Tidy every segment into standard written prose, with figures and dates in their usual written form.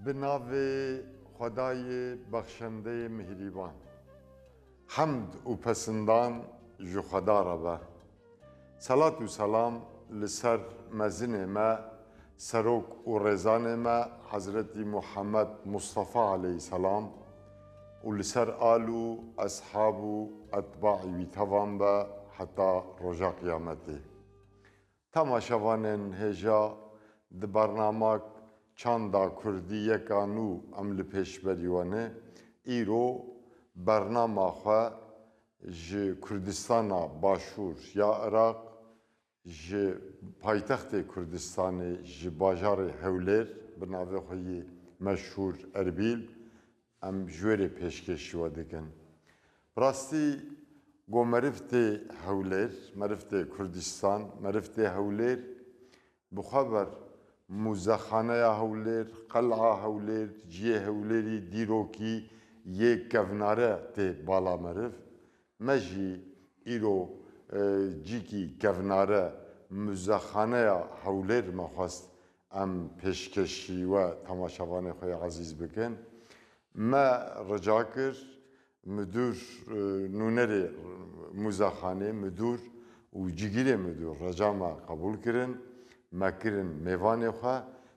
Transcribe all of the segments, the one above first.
Bi navê Xwedayê bexşendeyê mihrîban. Hemd û pesindan ji Xweda re be. Selat û selam li ser mezinê me, serok û rêzanê me Hezretî Muhemed Mustefa aleyhîselam û li ser al û eshab û etbaî wî tevan be heta roja qiyametê. Temaşevanên hêja di bernamak Çanda Kurdî yeka nû em li pêşberî we ne. Îro bernama xwe ji Kurdistana Başûr ya Iraq, ji paytextê Kurdistanê ji bajarê Hewlêr bi navê xwe yê meşhûr Erbîl Em ji wê rê pêşkêşî we dikin. Bi rastî got meriv tê Hewlêr, meriv tê Kurdistan, meriv tê Hewlêr bi xwe ber muzexaneya Hewlêr, qel'a Hewlêr, ciyê Hewlêrî dîrokî yê kevnare tê bala meriv. Me jî îro cîkî kevnare muzexaneya Hewlêr me xwest Em pêşkêşî we temaşevanê xwe yê ezîz bikin. Me rica kir midûr nûnerê muzexanê midûr û cigîrê midûr rica me qebûl kirin, me kirin mêvanê xwe.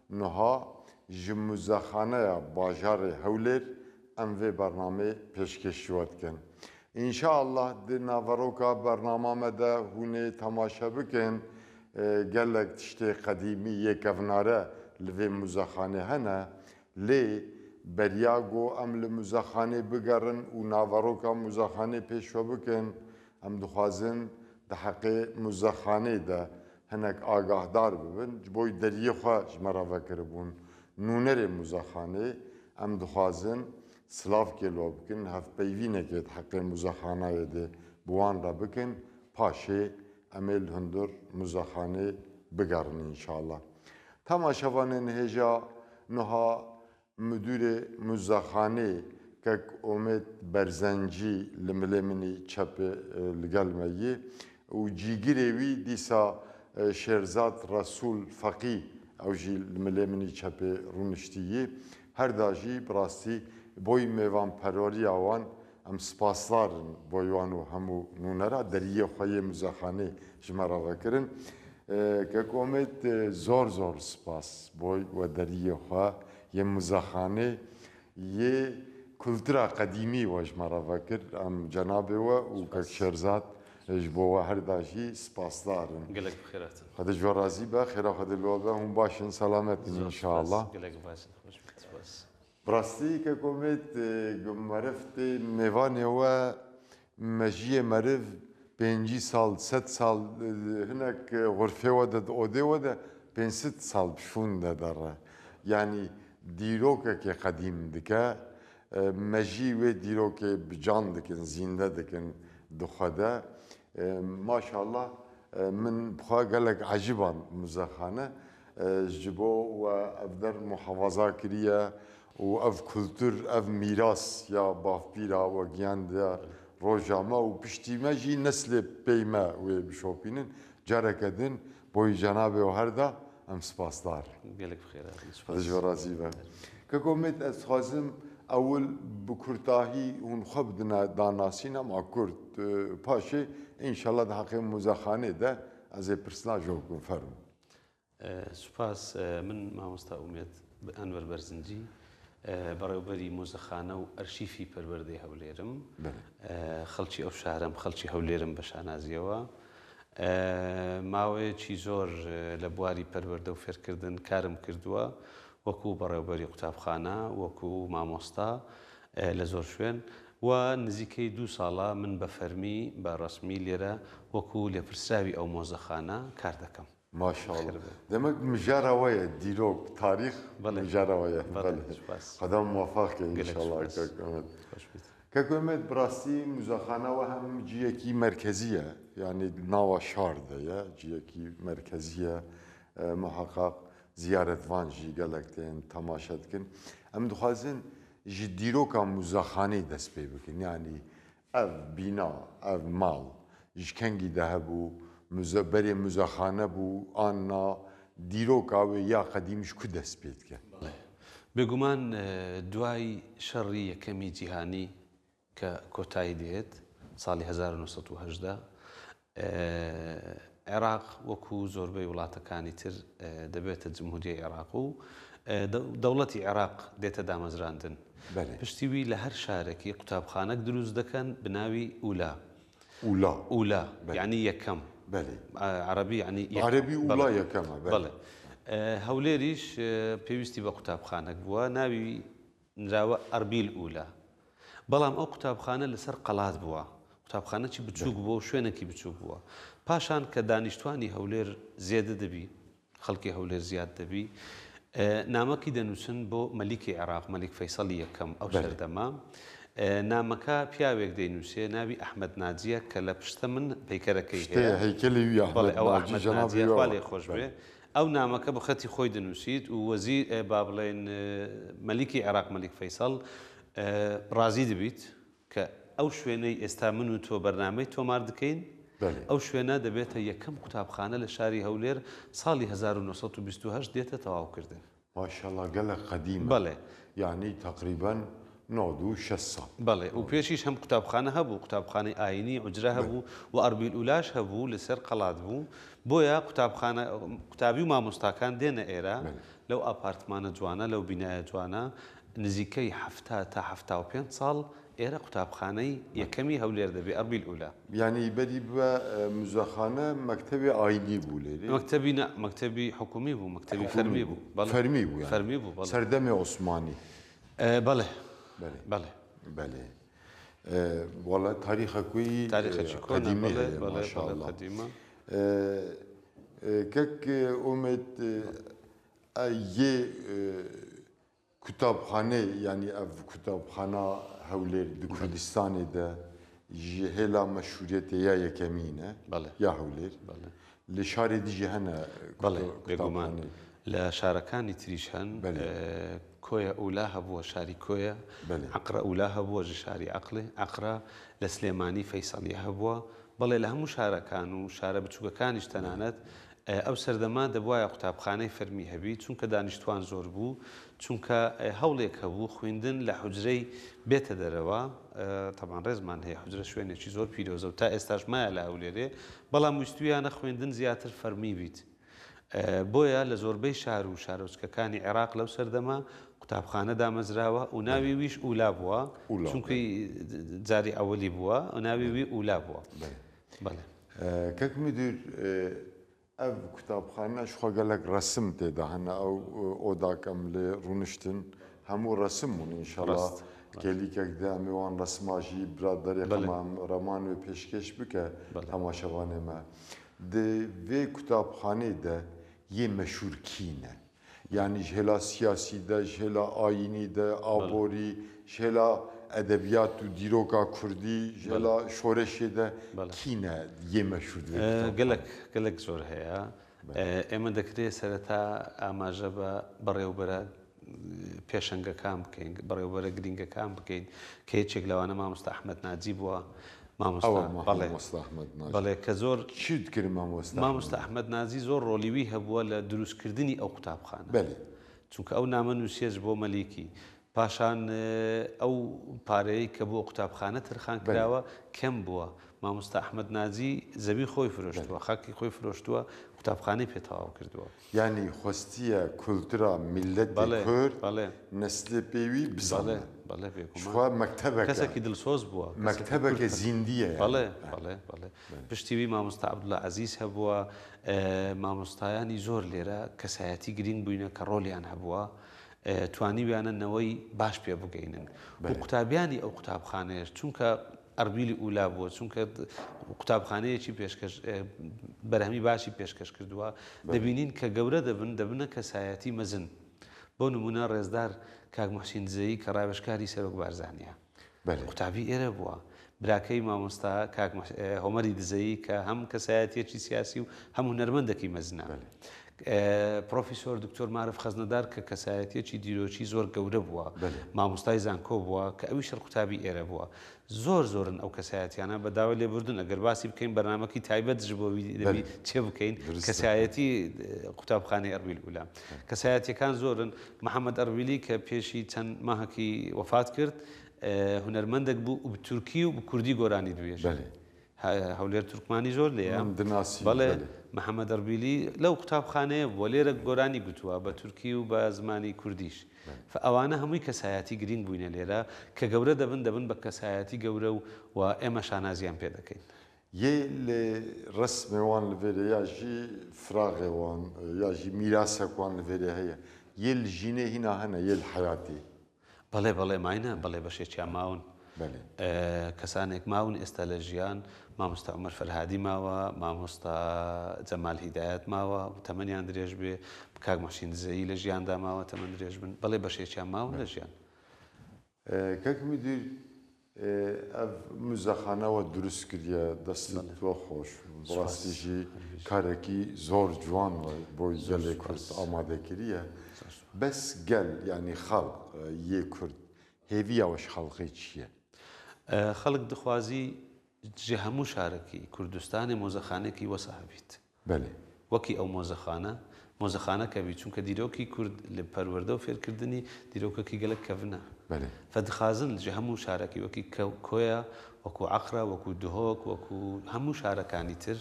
Nuha ji muzexaneya bajarê Hewlêr em vê bernameyê pêşkêşî we dikin. Înşeallah di naveroka bernama me de hûn ê temaşe bikin gelek tiştê qedîmî yê kevnare li vê muzexanê hene lê beriya ku em li muzexanê bigerin û naveroka muzexanê pêş we bikin em dixwazin di heqê muzexanê de hinek agahdar bibin ji bo deriyê xwe ji me re vekiribûn nûnerê muzexanê em dixwazin Silavkê lo bikin, hevpeyvînekê di heqê muzexanayê de bi wan re bikin, paşê em ê li hundir muzexanê bigerin înşallah. Temaşevanên hêja nuha midûrê muzexanê kek Omêd Berzencî li milê min î çepê li gel me yî û cîgirê wî dîsa Şêrzad Resûl Feqî ew jî li milê min î çepê rûniştî yî. Her da jî bi rastî boy mêvanperweriya wan em spasdar in boy wan û hemû nûnera deriyê xwe yê muzexanê ji me re vekirin. Kek Omêd zor zor spas boy we deriyê xwe yê muzexanê yê kultura qedîmî we ji me re vekir. Em cenabê we û kek Şêrzad ji bo we her da jî spasdar in. Gelek bi xêr hatin. Xwedê ji we razî be, xêra Xwedê li we be. Hûn baş in, selamet in înşallah. Gelek baş in. Xweş bît spas. Bi rastî kek Omêd ku meriv tê mêvanê we mejiyê meriv 50 sal sed sal hinek xurfê we de di odê we de 500 sal bi şûn de dere. Yanî dîrokekê qedîm dike mejî wê dîrokê bi can dikin zînde dikin di xwe de. Maşallah min bi xwe gelek eciband muzexane. Ji bo we ev der muhefaza kiriye û ev kultur, ev mîras ya bavpîra we giyandiye roja me û piştî me jî neslê pey me wê bişopînin. Careke din boyî cenabê we her da em spasdar in. Gelek bi xêr hatin. Spas. Xwedê ji we razî be. Keko Mêt ez dixwazim ewil bi kurtahî hûn xwe bidine danasîn ema kurt paşê înşallah di heqê muzexanê de ez ê pirsna ji we bikim fermo. Spas min mamosta Umêd Enwer Berzincî بەڕێوبەری مۆزەخانە و ئەرشیفی پەروەردەی هەولێرم خەڵکی ئەو شارەم خەڵکی هەولێرم بە شانازیەوە ماوەیەکی زۆر لە بواری پەروەردە و فێرکردن کارم کردووە وەکو بەڕێوبەری قوتابخانە وەکو مامۆستا لە زۆر شوێن و نزیکەی دوو ساڵە من بە فەرمی بە ڕەسمی لێرە وەکو لێپرسراوی ئەو مۆزەخانە کار دەکەم. ماشاءاللە دەمەک مژارا وەیە دیرۆک تاریخ مژارا وەیە بەلێ خدا موفق کە انشاللە کاک ئومێد کاک ئومێد بڕاستی موزەخانە وە هەم جیەکی مەرکەزیە یعنی ناوە شار دەیە جیەکی مەرکەزیە محقق زیارەتڤان ژی گەلەک تێن تەماشە دکن ئەم دخوازن ji dîroka muzexanê dest pê bikin yanî Ev bîna, ev mal ji kengî de hebû, muze berê muzexane bû an na, dîroka wê ya qedîm ji ku dest pê dike? Belê. بێگومان دوای شەڕی یەکەمی جیهانی کە کۆتایی دێت ساڵی 1918 عێراق وەکو زۆربەی وڵاتەکانی تر دەبێتە جمهوریەی عێراق و دەوڵەتی عێراق دێتە دامەزراندن. پشتی وی لە هەر شارێکی قوتابخانەک دروست دەکەن بناوی ئولا. ئولا. ئولا یعنی یەکەم. عەرەبی یعنی یەکەم. عەرەبی ئولا یەکەمە. بەڵێ. هەولێریش پێویستی بە قوتابخانەک بووە ناوی نراوە ئەربیل ئولا. بەڵام ئەو قوتابخانە لەسەر قەڵات بووە. قوتابخانەکی بچووک بووە و شوێنێکی بچووک بووە. پاشان کە دانیشتوانی هەولێر زێدە دەبی، خەڵکی هەولێر زیاد دەبی، نامەکی دەنووسن بۆ مەلیکی عێراق، مەلیک فەیسەڵی یەکەم ئەو سەردەمە. نامەکە پیاوێک دەینووسێ ناوی ئەحمەد ناجییە کە لە پشتە من پەیکەرەکەی هەیە. هەیکەلی وی ئەحمەد بەڵێ ئەوە ناجی ئەحمەد جەنابی ناجییە، وەوە. خوا لێی خۆش بێ. ئەو نامەکە بە خەتی خۆی دەنووسیت و وەزیر، با بڵێین مەلیکی عێراق مەلیک فەیسەڵ ڕازی دەبیت کە ئەو شوێنەی ئێستا من و تۆ بەرنامەی تۆمار دکەین، ئەو شوێنە دەبێتە یەکەم قوتابخانە لە شاری هەولێر ساڵی 1928 دێتە تەواوکردن. ماشاءاللە گەلەک قەدیمە. بەڵێ. یانی تەقریبەن 96 ساڵ. بەڵێ و پێشیش هەم قوتابخانە هەبوو، قوتابخانەی ئایینی عوجرە هەبوو و ئەربیل ئولاش هەبوو لەسەر قەڵات بوو، بۆیە قوتابخانە قوتابی و مامۆستاکان دێنە ئێرە لەو ئاپارتمانە جوانە لەو بینایە جوانە نزیکەی 70 تا 75 ساڵ ئێرە قوتابخانەی یەکەمی هەولێر دەبێ ئەربیل ئولا. یانی بەری بە موزەخانە مەکتەبی ئایینی بوو لێرێ؟ مەکتەبی نا، مەکتەبی حکوومی بوو، مەکتەبی فەرمی بوو. بەڵێ. فەرمی بوو یانی. فەرمی بوو، بەڵێ. سەردەمی عوسمانی. بەڵێ. بەڵێ. بەڵێ. بەڵێ. وەڵا تاریخەکوی تاریخەکی کۆنە، قەدیمی بەڵێ، هەیە، بەڵێ، بەڵێ، ماشاءاللە. قەدیمە. کەک ئومێد یێ کوتابخانەی یانی ئەڤ کوتابخانە هەولێر di Kurdistanê de ji hêla meşhûriyetê ya yekemîn e ya Hewlêr. Li şarê dijî hene بەڵێ، بێگومان. kutabxanê. لە شارەکانی تریش هەن. کۆیە ئولا هەبووە شاری کۆیە، عەقرە ئولا هەبووە ji شاری عەقڵێ، عەقرە لە سلێمانی فەیسەڵیە هەبووە. بەڵێ لە هەموو شارەکان و شارە بچووکەکانیش تەنانەت ئەو سەردەما دەبوایە قوتابخانەی فەرمی هەبی، چونکە دانیشتوان زۆر بوو، چونکە هەوڵێک هەبوو خوێندن لە حوجرەی بێتە دەرەوە. تەبعەن ڕێزمان هەیە، حوجرە شوێنێکی زۆر پیرۆزە و تا ئێستاش مایە لە هەولێرێ، بەڵام ویستویانە خوێندن زیاتر فەرمی بیت. بۆیە لە زۆربەی شار و شارۆچکەکانی عێراق لەو سەردەما قوتابخانە دامەزراوە و ناوی ویش ئولا بووە، چونکە جاری ئەوەلی بووە و ناوی وی ئولا بووە. بەڵێ. کاک مدیر، ئەv قوتابخانە خۆ گەلێک ڕەسم تێدا هەنە، ئەو ئۆداکەم لێ ڕوونشتن هەموو ڕەسم بوون ئینشەڵا. کێلیکێک دا میوان ڕەسماژی برادەرێ خەمان ڕەمان وێ پێشکێش بکە تەماشەوانێ me. Di vê قوتابخانەی de yê meşhûr kî ne? Yani ji hêla siyasî de, ji hêla ayînî de, aborî, ji hêla edebiyat û dîroka Kurdî, ji hêla şoreşê de kî ne yê meşhûr di vê قوتابخانê? Gelek, gelek zor heye. ئێمە دەکرێت سەرەتا ئاماژە بە بەڕێوبەرە پێشەنگەکان بکەین، بەڕێوبەرە گرینگەکان بکەین کە یەکێک لەوانە مامۆستا ئەحمەد ناجی بووە. مامۆستا ئەوە بەڵێ. مامۆستا ئەحمەد ناجی. بەڵێ، کە زۆر چیت کرد مامۆستا مامۆستا ئەحمەد ناجی زۆر ڕۆلیوی هەبووە لە دروستکردنی ئەو قوتابخانە. چونکە ئەو نامە نووسێت بۆ مەلیکی. پاشان ئەو پارەیە کە بۆ قوتابخانە ترخان کراوە کەم بووە. مامۆستا ئەحمەد ناجی زەوی خۆی فرۆشتووە، خاکی خۆی فرۆشتووە، قوتابخانەی پێتەواو کردووە. یعنی خواستیە کولتورا میللەتی کورد نەسلێ پێوی بزانێ. بەڵێ، بێگومان. شخوا مەکتەبەکە. کەسێکی دڵسۆز بووە، کەسێکی مەکتەبەکە کورد. زیندیە یعنی. بەڵێ، بەڵێ، بەڵێ. پشتیوی مامۆستا عەبدوڵڵا عەزیز هەبووە، مامۆستایانی زۆر لێرە کەسایەتی گرینگ بووینە کە ڕۆلیان هەبووە، توانیویانە نەوەی باش پێ بگەینن. و قوتابیانی ئەو قوتابخانەیەش، چونکە ئەربیلی ئولا بووە، چونکە قوتابخانەیەکی بەرهەمی باشی پێشکەش کردووە، دەبینین کە گەورە دەبن، دەبنە کەسایەتی مەزن. بۆ نمونە ڕێزدار کاک محسین دزەیی کە ڕاوێژکاری سەرۆک بارزانیە. قوتابی ئێرە بووە. براکەی مامۆستا کاک هۆمەری دزەیی کە هەم کەسایەتیەکی سیاسی و هەم هونەرمەندێکی مەزنە. پڕۆفیسۆر دکتۆر مارف خەزنەدار کە کەسایەتیەکی دیرۆکی زۆر گەورە بووە، مامۆستای زانکۆ بووە کە ئەویش هەر قوتابی ئێرە بووە. زۆر زۆرن ئەو کەسایەتیانە بە داوای لێبوردن ئەگەر باسی بکەین بەرنامەکی تایبەت ژ بۆ وی دەبی چێ بکەین کەسایەتی قوتابخانەی ئەربیل ئولا کەسایەتیەکان زۆرن محەممەد ئەربیلی کە پێشی چەند ماهەکی وەفات کرد هونەرمەندێک بوو و تورکی و کوردی گۆرانی دوێژ. هەولێر تورکمانی زۆر لێیە. من دناسی بەڵێ محەمەد ئەربیلی لەو قوتابخانەیە بووە لێرە گۆرانی گوتووە بە تورکی و بە زمانی کوردیش فە ئەوانە هەمووی کەسایەتی گرینگ بووینە لێرە کە گەورە دەبن دەبن بە کەسایەتی گەورە و و ئێمە شانازیان پێ دەکەین. یê li resmê wan li vêrê ya jî firaxê wan ya jî mîrasek wan li vêrê heye. Yê li jînê hîna hene yê li heyatê. بەڵێ بەڵێ ماینە بەڵێ بەشێکیان ماون بەلێ. کەسانێک ماون ئێستا لە ژیان مامۆستا عومەر فەرهادی ماوە مامۆستا جەمال هیدایەت ماوە تەمەنیان درێژ بێ کاک موحسین دزەیی لە ژیاندا ماوە تەمەن درێژ بن بەڵێ بەشێکیان ماون لە ژیان. کاک مدیر ئەڤ موزەخانە وە دروست کریە دەستت وە خۆش بەڕاستی ژی کارەکی زۆر جوان وە بۆی گەلێ کورد ئامادە کریە بەس گەل یانی خەڵق یێ کورد هێڤیا وە ژ خەڵقێ چیە؟ خەڵک دخوازی ژ هەموو شارەکی کوردستانێ مۆزەخانێکی وەسا هەبیت. بەلێ. وەکی ئەو مۆزەخانە، مۆزەخانە کە بی، چونکە دیرۆکی کورد لە پەروەردە و فێرکردنی دیرۆکەکی گەلەک کەڤنە. بەلێ. فە دخازن ژ هەموو شارەکی وەکی کۆیە، وەکوو عەقرە، وەکوو دهۆک، وەکوو هەموو شارەکانی تر،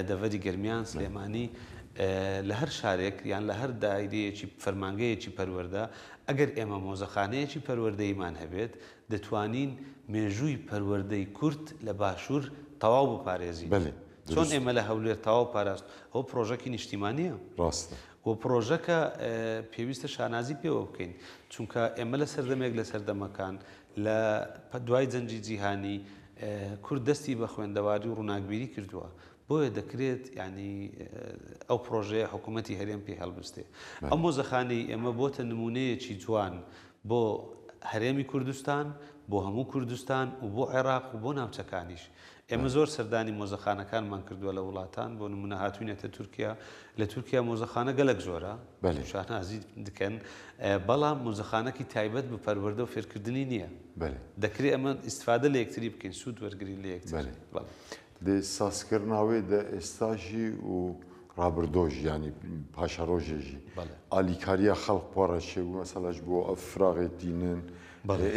دەڤەری گەرمیان، سلێمانی، لە هەر شارێک یان لە هەر دایرەیەکی فەرمانگەیەکی پەروەردە ئەگەر ئێمە مۆزەخانەیەکی پەروەردەییمان هەبێت دەتوانین مێژووی پەروەردەی کورد لە باشوور تەواو بپارێزین. بەلێ. چۆن ئێمە لە هەولێر تەواو پاراست، ئەوە پڕۆژەکی نیشتیمانییە. ڕاستە. و پڕۆژەکە پێویستە شانازی پێوە بکەین، چونکە ئێمە لە سەردەمێک لە سەردەمەکان لە دوای جەنگی جیهانی کورد دەستی بە خوێندەواری و ڕووناکبیری کردووە، بۆیە دەکرێت یانی ئەو پڕۆژەیە حکوومەتی هەرێم پێی هەڵبستێ. ئەو مۆزەخانەی ئێمە بۆتە نموونەیەکی جوان بۆ هەرێمی کوردستان، بۆ هەموو کوردستان و بۆ عێراق و بۆ ناوچەکانیش. ئێمە زۆر سەردانی مۆزەخانەکانمان کردووە لە وڵاتان، بۆ نموونە هاتووینەتە تورکیا، لە تورکیا مۆزەخانە گەلەک زۆرە، شانازی دکەن، بەڵام مۆزەخانەکی تایبەت بە پەروەردە و فێرکردنی نییە. دەکرێ ئەمە ئیستفادە لە یەکتری بکەین، سوود وەرگرین لە یەکتر. دێ سازکردنا وێ دە ئێستا ژی و ڕابردۆ ژی یانی پاشەڕۆژێ ژی ئالیکارییا خەڵق پۆڕە چێ بوو مەسەڵا ژ بۆ ئەڤ فراغێ تینن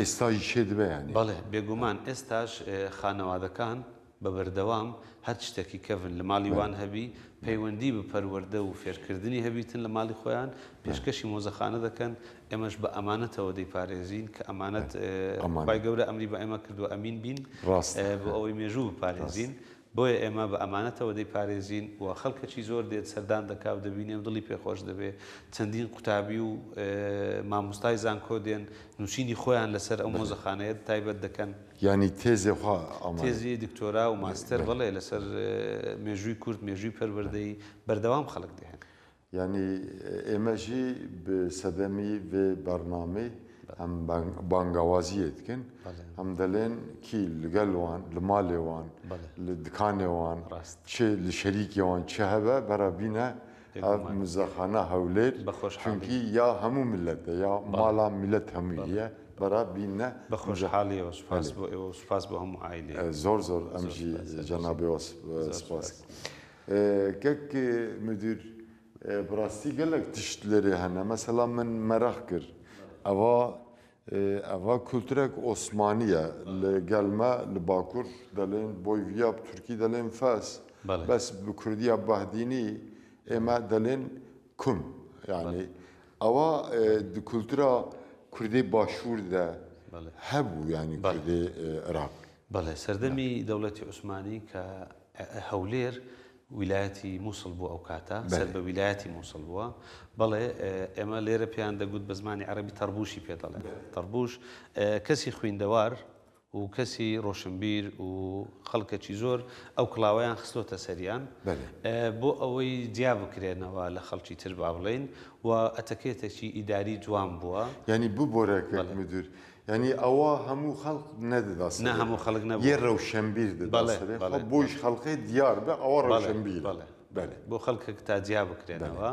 ئێستا ژی چێ دبێ یانی. بەڵێ بێگومان ئێستاش خانەوادەکان بە بەردەوام هەر چتەکی کەڤن لە ماڵی وان هەبی پەیوەندی بە پەروەردە و فێرکردنی هەبیتن لە ماڵی خۆیان پێشکەشی مۆزەخانە دەکەن ئێمەش بە ئەمانەتەوە دەیپارێزین کە ئەمانەت خوای گەورە ئەمری بە ئێمە کردووە ئەمین بین بۆ ئەوەی مێژوو بپارێزین بۆیە ئێمە بە ئەمانەتەوە دەیپارێزین و خەڵکەکی زۆر دێت سەردان دەکا و دەبینێ و دڵی پێ خۆش دەبێ. چەندین قوتابی و مامۆستای زانکۆ دێن نووسینی خۆیان لەسەر ئەو مۆزەخانەیە تایبەت دەکەن. یانی تێزێ خوا ئامادە. تێزی دکتۆرا و ماستەر بەڵێ لەسەر مێژووی کورد، مێژووی پەروەردەیی بەردەوام خەڵک دێن. یانی ئێمە ژی bi sedemî vê bernamê em bangawaziyê dikin. Em delên kî li gel wan, li malê wan, li dikanê wan, çi li şerîkê wan çi hebe bera bîne ev muzexana Hewlêr. Çunkî ya hemû milet e, ya mala milet hemûyî ye bera bîne. Bi xweşhaliyê spas bo êwe û spas bo hemû aîleyê. Zor zor em jî cenabê we spas dikin. Kek müdür bi rastî gelek tişt lêrê hene. Mesela min meraq kir. Eva eva kulturek Osmanî ye. Li gel me li Bakur delên boyviya bi Tirkî delên fes. Bes bi Kurdiya Behdînî ême delên kum. Yanî ewa di kultura Kurdê Başûr de hebû yanî Kurdê Iraq. Belê, serdemî dewletî Osmanî ke هەولێر ویلایەتی موسڵ بوو ئەو کاتە سەر بە ویلایەتی موسڵ بووە بەڵێ ئێمە لێرە پێیان دەگوت بە زمانی عەرەبی تەڕبوشی پێ دەڵێن تەڕبوش کەسی خویندەوار و کەسی ڕۆشنبیر و خەڵکەکی زۆر ئەو کڵاوەیان خستۆتە سەریان بۆ ئەوەی جیا بکرێنەوە لە خەڵکی تر با بڵێین و ئەتەکێتێکی ئیداری جوان بووە. یانی ببۆرە کاک مدیر یانی ئەوە هەموو خەڵق نەدەدا سەرێ. نا هەموو خەڵک نەبوو. یە رەوشەنبیر دەدا سەرێ. خۆ بۆیش خەڵقێ دیار بێ ئەوە رەوشەنبیرە. بۆ خەڵکەک تا جیا بکرێنەوە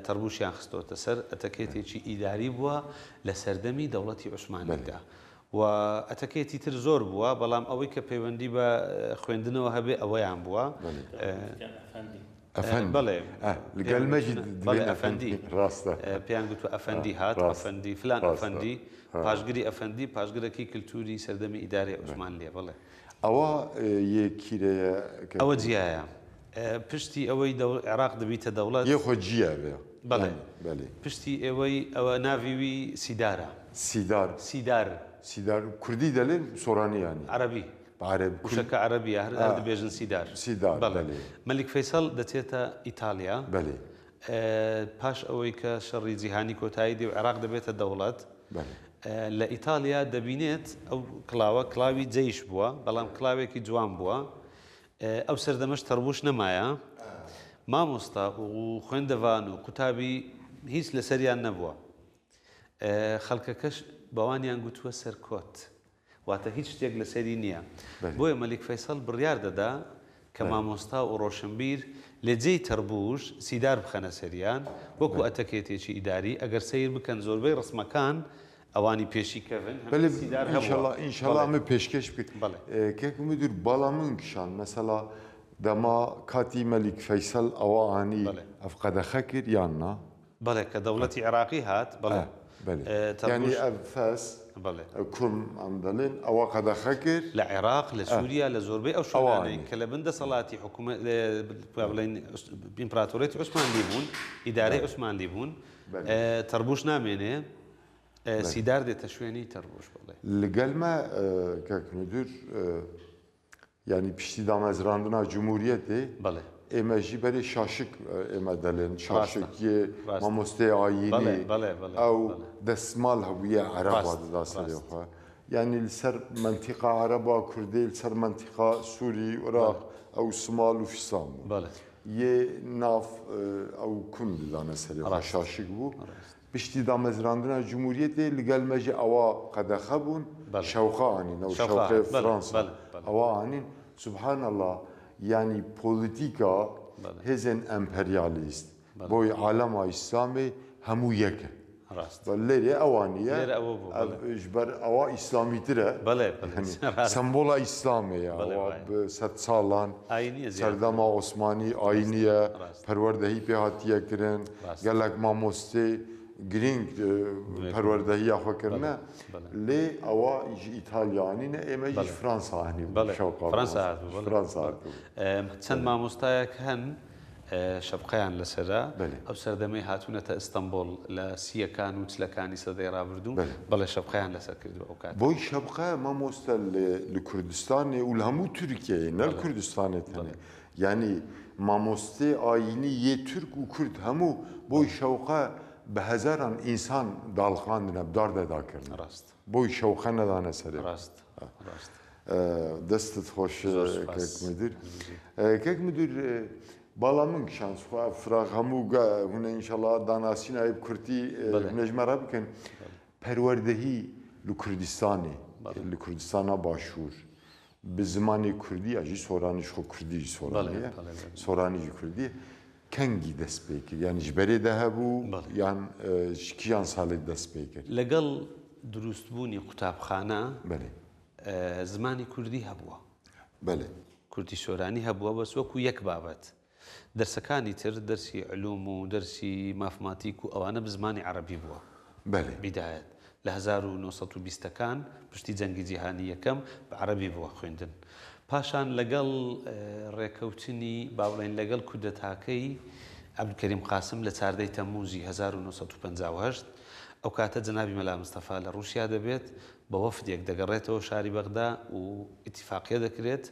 تەڕبووشیان خستۆتە سەر، ئەتەکێتێکی ئیداری بووە لە سەردەمی دەوڵەتی عوسمانیدا و ئەتەکێتی تر زۆر بووە، بەڵام ئەوەی کە پەیوەندی بە خوێندنەوە هەبێ ئەوەیان بووە. بەڵێ بەڵێ ئەفەندی پێیان گوتووە ئەفەندی هات، ئەفەندی فلان ئەفەندی، پاشگری ئەفەندی پاشگرەکی کلتوری سەردەمی ئیدارەی عوسمانلییە. بەڵێ. ئەوە یە کیرەیە کە. ئەوە جیایە. پشتی ئەوەی عێراق دەبیتە دەوڵەت. یە خۆ جیە بێ. بەڵێ. بەلی. پشتی ئێوەی ئەوە ناڤی وی سیدارە. سیدار. سیدار. سیدار کوردی دەلێن سۆرانی یانی. عەرەبی. بە عەرەبی. وشەکە عەرەبیە هەر هەر دەبێژن سیدار. سیدار بەڵێ. مەلیک فەیسەڵ دەچێتە ئیتاڵیا. بەلی. پاش ئەوەی کە شەڕی جیهانی کۆتایی دێ و عێراق دەبێتە دەوڵەت، لە ئیتاڵیا دەبینێت ئەو کڵاوە کڵاوی جەیش بووە، بەڵام کڵاوێکی جوان بووە. ئەو سەردەمەش تەڕبووش نەمایە. مامۆستا و خوێندەڤان و قوتابی هیچ لەسەریان نەبووە. خەڵکەکەش بەوانیان گوتووە سەرکۆت. واتە هیچ شتێک لەسەری نییە. بۆیە مەلیک فەیسەڵ بڕیار دەدا کە مامۆستا و ڕۆشنبیر لە جێی تەڕبووش سیدار بخەنە سەریان وەکو ئەتەکێتێکی ئیداری، ئەگەر سەیر بکەن زۆربەی ڕسمەکان ئەوانی پێشی کەڤن هەمیشە سیدار هەبووە. ئینشەڵا ئەمە پێشکەش بکەیت. کاک مدیر باڵا من کشان مەسەلا دەما کاتی مەلیک فەیسەڵ ئەوە ئانی ئەف قەدەخە کرد یان نا؟ بەڵێ کە دەوڵەتی عێراقی هات بەڵێ. بەلێ یانی ئەڤ فەس کوم ئەم دەلێن ئەوە قەدەخە کرد. لە عێراق لە سوریا لە زۆربەی ئەو شوێنانەی کە لە بن دەسەڵاتی حکومەت با بڵێین ئیمپراتۆریەتی عوسمانلی بوون ئیدارەی عوسمانلی بوون تەڕبوش نامێنێ سیدار دێتە شوێنی تەڕبوش بەڵێ. لەگەل مە کاک مدیر یانی پشتی دامەزراندنا جمهوریەتێ بەڵێ. ئێمە ژی بەرێ شاشک ئێمە دەلێن شاشک یێ مامۆستەی ئایینی ئەو دەسماڵ هەبوویە عەرەبا دەدا سەرێ خۆ یانی لەسەر مەنتیقا عەرەبا کوردێ لەسەر مەنتیقا سووری عێراق ئەو سماڵ و فیسان بوو یێ ناف ئەو کون ددانە سەرێ خۆ شاشک بوو. پشتی دامەزراندنا جمهوریەتێ لگەل مە ژی ئەوا قەدەخە بوون شەوقە ئانین ئەو شەوقەێ فرانسا ئەوا ئانین سبحان اللە یانی پۆلیتیکا هێزێن ئەمپەریالیست بۆی عالەما ئیسلامێ هەموو یەکە لێرێ ئەوا نییە ژبەر ئەوا ئیسلامیترە سەمبۆڵا ئیسلامێیە ئەوا سەدساڵان سەردەما عوسمانی ئاینییە پەروەردەهی پێ هاتیە کرن، گەلەک مامۆستێ گرینگ پەروەردەهیا خۆ کرنە، لێ ئەوە ژ ئیتالیا ئانینە، ئێمە ژ فرانسا ئانی بوو، شەوقا فرانسا هاتبوو. چەند مامۆستایەک هەن شەبقەیان لەسەرە، ئەو سەردەمەی هاتوونەتە ئیستەنبوڵ لە سییەکان و چلەکانی سەدەی ڕابردوو، بەڵێ شەبقەیان لەسەر کردووە ئەو کاتە. بۆی شەبقە مامۆستا لە کوردستانێ و لە هەموو تورکیەیێ نە لە کوردستانێ تەنێ، یانی مامۆستێ ئایینی یێ تورک و کورد هەموو بۆی شەوقە بە هەزاران ئینسان داڵقاندنە بدار دەدا کردنە. ڕاست. بۆی شەوقە نەدانە سەرێ. ڕاست. ڕاست. دەستت خۆش زۆر کاک سوپاس. مدیر. بژی. کاک مدیر باڵا من کشان سخوا ئەف فراغ هەموو گە هونە ئینشەڵا داناسین ئای بکورتی بەڵێ. هونە ژ مە ڕە بکەن. بەڵێ. پەروەردەهی لە کوردستانێ بەڵێ. لە کوردستانا باشوور بە زمانی کوردی ئەژی سۆرانیش خۆ کوردی سۆرانیە سۆرانی ژی کوردیە کەنگی دەست پێ کرد یان ژ بەرێ دە هەبوو یان ژ کیان سالێ دەست پێ کرد؟ لەگەڵ دروستبوونی قوتابخانە زمانی کوردی هەبووە. بەلێ. کوردی سۆرانی هەبووە بەس وەکوو یەک بابەت. دەرسەکانی تر دەرسی علوم و دەرسی مافماتیک و ئەوانە بە زمانی عەڕەبی بووە. بەلێ. بیدایەت لە 1920 ەکان پشتی جەنگی جیهانی یەکەم بە عەڕەبی بووە خوێندن. پاشان لەگەڵ ڕێکەوتنی با بڵێین لەگەڵ کودەتاکەی عەبدولکەریم قاسم لە چاردەی تەمموزی 1958 ئەو کاتە جەنابی مەلا مستەفا لە ڕووسیا دەبێت بە وەفدێک دەگەڕێتەوە شاری بەغدا و ئیتیفاقیە دەکرێت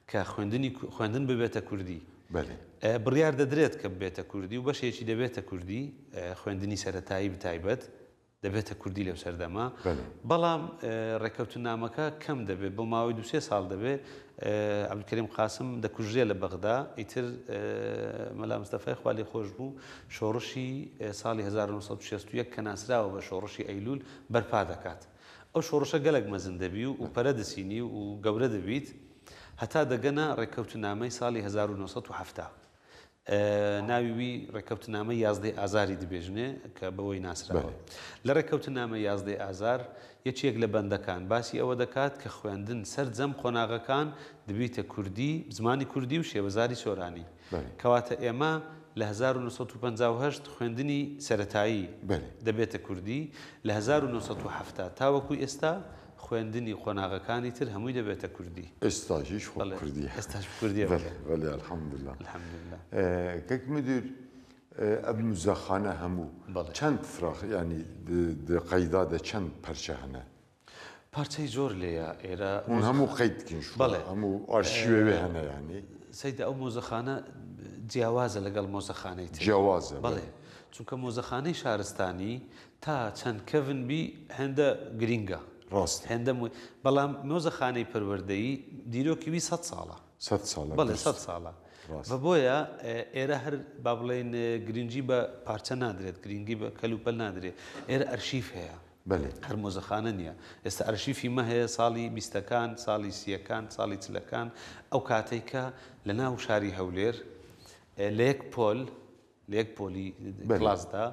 کە خوێندنی خوێندن ببێتە کوردی. بەلێ. بڕیار دەدرێت کە ببێتە کوردی و بەشێکی دەبێتە کوردی، خوێندنی سەرەتایی بتایبەت دەبێتە کوردی لەو سەردەمە. بەلێ. بەڵام ڕێککەوتننامەکە کەم دەبێت، بۆ ماوەی دوو سێ ساڵ دەبێت، عەبدولکەریم قاسم دەکوژرێ لە بەغدا، ئیتر مەلا مستەفای خوالێخۆشبوو شۆڕشی ساڵی 1961 کە ناسراوە بە شۆڕشی ئەیلوول بەرپا دەکات. ئەو شۆڕشە گەلەک مەزن دەبی و پەرە دەسینی و گەورە دەبیت هەتا دەگەنە ڕێککەوتنامەی ساڵی 1970. ناوی وی ڕێککەوتنامەی یازدەی ئازاری دبێژنێ کە بەوەی ناسراوە. لە ڕێککەوتنامەی یازدەی ئازار یەکێک لە بەندەکان باسی ئەوە دەکات کە خوێندن سەرجەم قۆناغەکان دبیتە کوردی، زمانی کوردی و شێوەزاری سۆرانی. کەواتە ئێمە لە 1958 خوێندنی سەرەتایی دەبێتە کوردی، لە 1970 تاوەکو ئێستا خوێندنی قۆناغەکانی تر هەمووی دەبێتە کوردی. ئێستاشیش خۆ کوردیە. ئێستاش کوردیە. بەلێ بەلێ الحمدللە. الحمدللە. کەک مدیر ئەب موزەخانە هەموو چەند فراخ یانی د قەیدا دە چەند پەرچە هەنە؟ پارچەی زۆر لێیە ئێرە. هون هەموو قەید دکن شو بەڵێ. هەموو ئارشیوێ وێ هەنە یانی؟ سەیدە ئەو مۆزەخانە جیاوازە لەگەڵ مۆزەخانەی تر. جیاوازە بەڵێ. چونکە مۆزەخانەی شارستانی تا چەند کەڤن بی هێندە گرینگە. ڕاستە. هێندە مو بەڵام مۆزەخانەی پەروەردەیی دیرۆکی وی سەد ساڵە. سەد ساڵە بەڵێ دروست. سەد ساڵە. ڕاستە. و بۆیە ئێرە هەر با بڵێین گرنگی بە پارچە نادرێت، گرنگی بە کەلوپەل نادرێت. ئێرە ئەرشیف هەیە. بەلێ. هەر مۆزەخانە نییە. ئێستا ئەرشیفی مە هەیە ساڵی بیستەکان، ساڵی سییەکان، ساڵی چلەکان، ئەو کاتەی کە لە ناو شاری هەولێر لە یەک پۆل، لە یەک پۆلی کلاسدا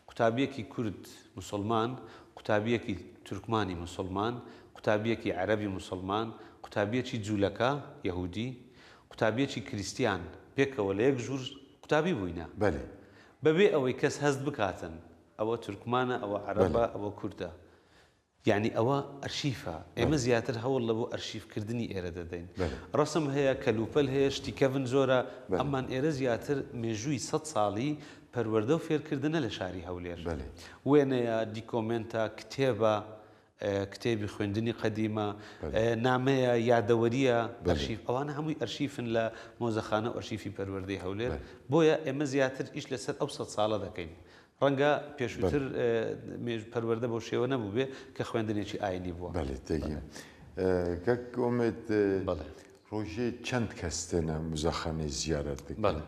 قوتابیەکی کورد موسڵمان، قوتابیەکی تورکمانی موسڵمان، قوتابیەکی عەرەبی موسڵمان، قوتابیەکی جوولەکە، یەهودی، قوتابیەکی کریستیان پێکەوە لە یەک ژوور قوتابی بووینە. بەبێ ئەوەی کەس هەست بکاتن ئەوە تورکمانە، ئەوە عەرەبە، ئەوە کوردە. یعنی ئەوە ئەرشیفە. ئێمە زیاتر هەوڵ لە بۆ ئەرشیفکردنی ئێرە دەدەین. ڕەسم هەیە، کەلوپەل هەیە، شتی کەڤن زۆرە، ئەمان ئێرە زیاتر مێژووی 100 ساڵی پەروەردە و فێرکردنە لە شاری هەولێر. وێنەیە، دیکۆمێنتە، کتێبە، کتێبی خوێندنی قەدیمە، نامەیە، یادەوەریە، ئەرشیف. ئەوانە هەمووی ئەرشیفن لە مۆزەخانە و ئەرشیفی پەروەردەی هەولێر. بۆیە ئێمە زیاتر ئیش لەسەر ئەو 100 ساڵە دەکەین. ڕەنگە پێشووتر پەروەردە بەو شێوە نەبوو بێ کە خوێندنێکی ئاینی بووە. بەڵێ، تێگەیم. کاک ئومێد، ڕۆژێ چەند کەس تێنە موزەخانەی زیارەت دەکەن؟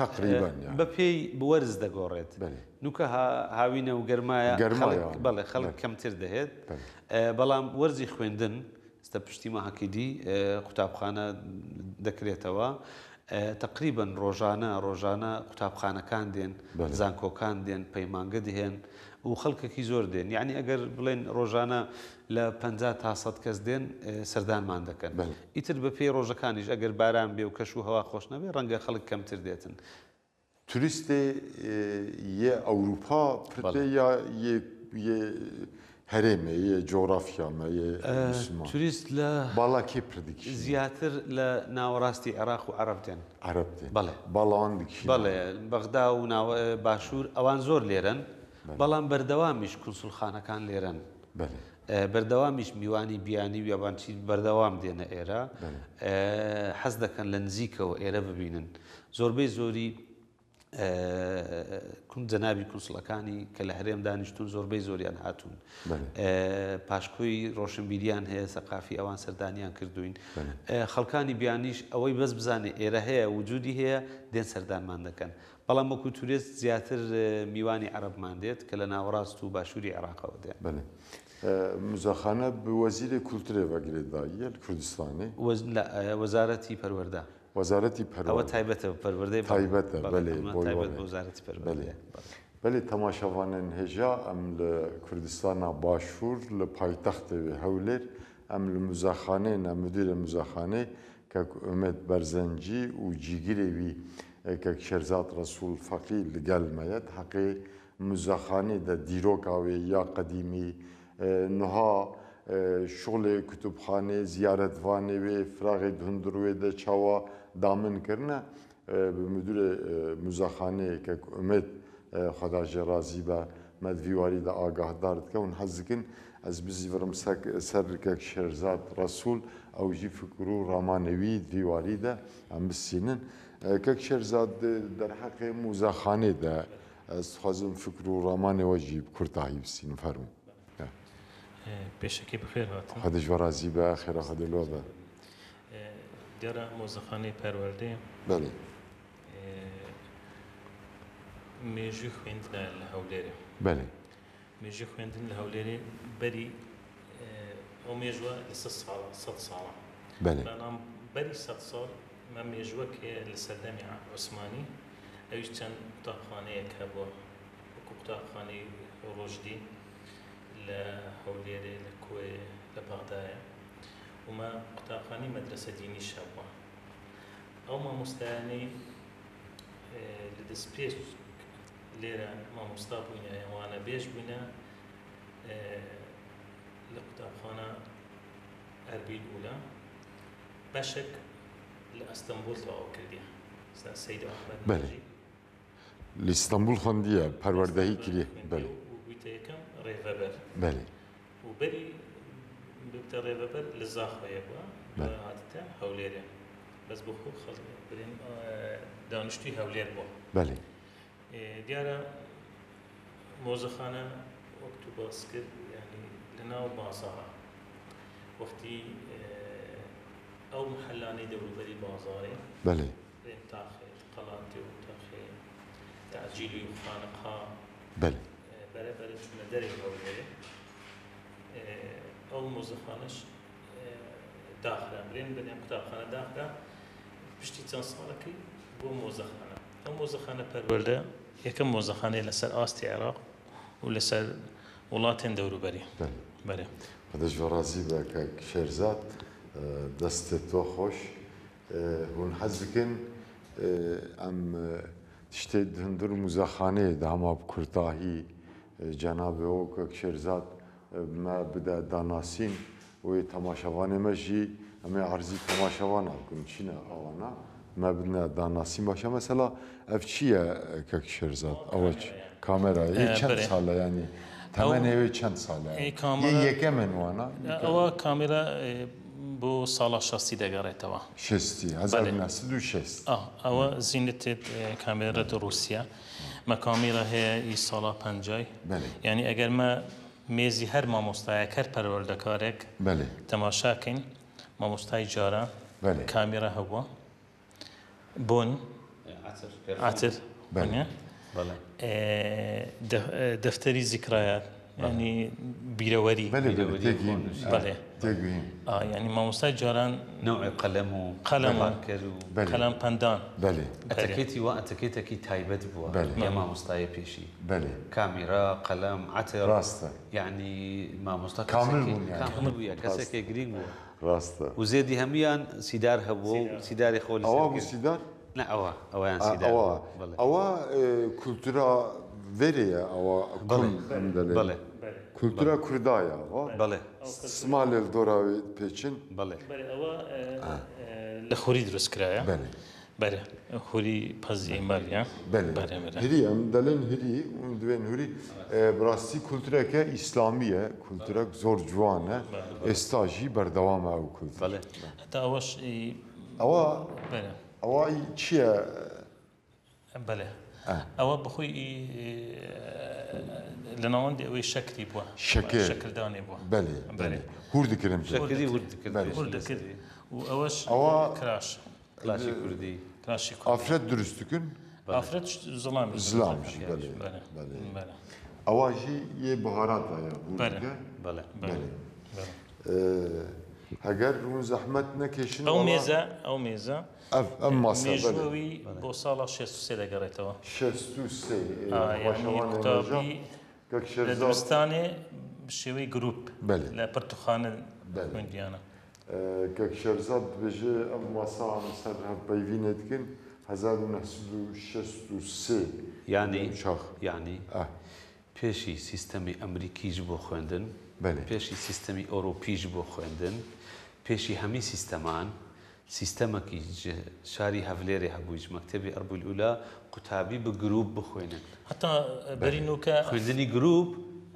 تقریباً یان. بە پێی وەرز دەگۆڕێت. نوکە هاوینە و گەرمایە، گەرمایە. خەڵک کەمتر دەهێت. بەڵام وەرزی خوێندن، ئێستا پشتی ماهەکەی دی، قوتابخانە دەکرێتەوە. تقریباً ڕۆژانە قوتابخانەکان دێن، زانکۆکان دێن، پەیمانگە دێن و خەڵکێکی زۆر دێن. یعنی ئەگەر بڵێن ڕۆژانە لە 50 تا 100 کەس دێن، سەردانمان دەکەن. ئیتر بە پێی ڕۆژەکانیش ئەگەر باران بێ و کەش و هەوا خۆش نەبێ، ڕەنگە خەڵک کەمتر دێتن. توریستێ، یە ئەوروپا پرتێ یا یە هەرێمێ، یە جۆرافیامە، یە مسلمان؟ توریست لە باڵا کێ پردیکشی؟ زیاتر لە ناوەڕاستی عێراق و عەرەب دێن. عەرەب دێن. بەڵێ. باڵاوان دکشین. بەڵێ، بەغدا و باشوور ئەوان زۆر لێرەن، بەڵام بەردەوامیش کونسولخانەکان لێرەن. بەردەوامیش میوانی بیانی و یابانچی بەردەوام دێنە ئێرە. حەز دەکەن لە نزیکەوە ئێرە ببینن. زۆربەی زۆری، جەنابی کونسڵەکانی کە لە هەرێم دانیشتون زۆربەی زۆریان هاتوون. پاشکۆی ڕۆشنبیریان هەیە، سەقافی ئەوان سەردانیان کردوین. خەڵکانی بیانیش ئەوەی بەس بزانێ ئێرە هەیە، وجودی هەیە، دێن سەردانمان دەکەن. بەڵام وەکو توریست زیاتر، میوانی عەرەبمان دێت کە لە ناوەڕاست و باشووری عێراقەوە دێن. موزەخانە بە وەزیری کولتورێ وەگرێداییە لە کوردستانی؟ وەزارەتی پەروەردە. وەزارەتی پەروەردە. ئەوە تایبەتە بە پەروەردەی بەڵێ. تایبەتە، بەڵێ، بەڵێ، ئەمە بۆی تایبەت وەڵێ. بە وەزارەتی پەروەردەیە. بەڵێ. بەڵێ، تەماشاوانن هێژا ئەم لە کوردستانە باشوور لە پایتەختێ هەولێر، ئەم لە موزەخانەی نە مدیرە موزەخانەی کە ئومێد بەرزەنجی و جیگرێوی کە شێرزاد ڕەسوڵ فەقی لەگەل مەیەت حەقی موزەخانەی دە دیرۆکاوێ یا قەدیمی، نها، شغلێ کتوبخانەی زیارەتوانێ وێ فراغی هندروێ دە چاوە دامن کردنە، بە مدیرێ، موزەخانەیە کە ئومێد، خدا ژێ ڕازی بە مەدڤیواری دە ئاگاهدار دکە و حەز دکن ئەس بزیڤرم سەر کەک شێرزاد ڕەسوڵ ئەو ژی فکر و ڕامانەوی دیواری دە ئەم بسینن. کەک شێرزاد دەرحەقێ موزەخانەی دە ئەس خوازم فکر و ڕامانەوە ژی کورتاهی بسینم. فەرموو. پێشەکی بخێر هاتن. خودش و ڕازی بە، خێرا خودێ لۆ بە. دیارە مۆزەخانەی پەروەردەیە. مێژووی خوێندنە لە هەولێرێ. مێژووی خوێندن لە هەولێرێ بەری، ئەو مێژووە لە سەد ساڵە، سەد ساڵە. بەڵام بەری 100 ساڵ مە مێژووە کە لە سەردەمی عوسمانی ئەویش چەند قوتابخانەیەک هەبووە وەکو قوتابخانەی ڕۆژدی لە هەولێرێ، لە کۆیێ، لە بەغدایە ومە قوتابخانەی مەدرەسە دینیش هەبووە. ئەو مامۆستایانەی لە دەستپێک لێرە مامۆستا بووینە یان وانەبێژ بووینە لە قوتابخانە ئەربیل ئولا بەشێک لە ئەستەنبوڵ تەواو کردیە سەید ئەحمەد بەلێ لە ئیستەنبوڵ خوەندیە پەروەردەهی کریە بەلێ بوویتە یەکەم ڕێڤەبەر بەلێ و بەری ببتە ڕێڤەبەر لە زاخۆیە بووە هاتتە هەولێرێ بەس بۆ خۆ خەڵک برێن دانیشتووی هەولێر بووە بەلێ دیارە مۆزەخانە وەک تو باس کرد یانی لە ناو بازاڕە وەختی ئەو محلانەی دەوروبەری بازاڕێ بەلێ برێن تاخێ قەڵاتێ و تاخێ تەعجیلی و خانەقا بەلێ بەرە بەرە چوونە دەرێ هەولێرێ ئەو مۆزەخانەش داخرا برێن بەنێم قوتابخانە داخرا پشتی چەند ساڵەکەی بۆ مۆزەخانە ئەو مۆزەخانە پەروەردە یەکەم مۆزەخانەیە لەسەر ئاستی عێراق و لەسەر وڵاتێن دەوروبەری. بەرێ. خودش بە ڕازی بە کاک شێرزاد دەستت تۆ خۆش هون حەز بکەن ئەم تشتێ هندر موزەخانەیە داما بکورتاهی جەنابەوە کاک شێرزاد مە بدە داناسین وێ تەماشەوانێ مە ژی ئەمێ عەرزی تەماشەوانە بکەن چینە ئەوانە مە بدنە داناسین باشە مەسەلا ئەف چییە کاک شێرزاد ئەوە کامێرا یە چەند ساڵە یانی تەمەنێ وێ چەند ساڵە یە یەکەمن وانە ئەوە کامێرا بۆ ساڵا شەستی دەگەڕێتەوە شەستی 1960 ئەوە زینتێت کامێرە ڕووسیا مە کامێرا هەیە ئی ساڵا پەنجای یعنی ئەگەر مە مێزی هەر مامۆستایەک هەر پەروەردەکارێک تەماشاکەین مامۆستای جاران کامێرا هەبووە بۆن عەتر دەفتەری زیکرایات ینی بیرەوەری بەڵێ ینی مامۆستای جاران نوع قەلەم و قەلەم و قەلەم پەندان بەلێ. ئەتەکێتی وا ئەتەکێتەکی تایبەت بووە یا مامۆستایە پێشی بەلێ. کامیرا قەلەم عەتر ڕاستە. یەعنی مامۆستا کامل بوون یانی. کامل بووە کەسێکێ گرینگ بووە. ڕاستە. و زێدی هەموویان سیدار هەبووە و سیداری خۆ لەسەر ئەوە بوو سیدار؟ نا ئەوە ئەوەیان سیدار ئەوە ئەوە کولتورا ڤێرێیە ئەوە کون ئەم دەلێ. بەڵێ. کولتورا کوردایە ئەوە. بەڵێ. سمالێل دۆراوێ پێچن. بەڵێ. بەرێ ئەوە لە خوری دروست کرایە. بەلێ. بەرێ خوری پەزی مەریە. بەلێ. بەرێ بەرێ. هری ئەم دەلێن هری ئون دوێن هوری بڕاستی کولتورەکە ئیسلامیە کولتورەک زۆر جوانە ئێستا ژی بەردەوامە ئەو کولتور. بەڵێ. هەتا ئەوەش ئەوە بەرێ. ئەوە ئی چییە؟ بەلێ ئەوە بەخۆی لە ناوەندی ئەوەی شەکری بووە شەکر شەکردانێ بووە بەلێ بەلێ هور دکرم شەکری هور دکرد هور دکرد و ئەوەش ئەوە کراش کلاشی کوردی کراشی کوردی ئافرەت دروست دکن ئافرەت زڵامی زڵامیش بەلێ بەلێ ئەوە ژی یێ بهاراتایە هور دکە بەڵێ بەلێ هەگەر ڕوون زەحمەت نەکێشن ئەو مێزە ئەو مێزە ئەف ئەم ماسە بەلێ. مێژووی بۆ ساڵا 63 دەگەڕێتەوە. 63 یانی قوتابی کاک لە شێرزاد دبستانێ بە شێوەی گروپ بەلێ. لە پرتوخانە بەلێ. خوێندیانە. کاک شێرزاد دبێژێ ئەم ماسە ئەم سەر هەڤپەیڤینێ دکن 1963 یانی چاخ. یانی ئا. پێشی سیستەمی ئەمریکیش بۆ خوێندن، بەلێ. پێشی سیستەمی ئەوروپیش بۆ خوێندن، پێشی هەمی سیستەمان، سیستەمەکی شاری هەڤلێرێ هەبوویج مەکتەبی ئەربول ئولا قوتابی بە گروپ بخوێنن. هەتا بەرینوکە خوێندنی گروپ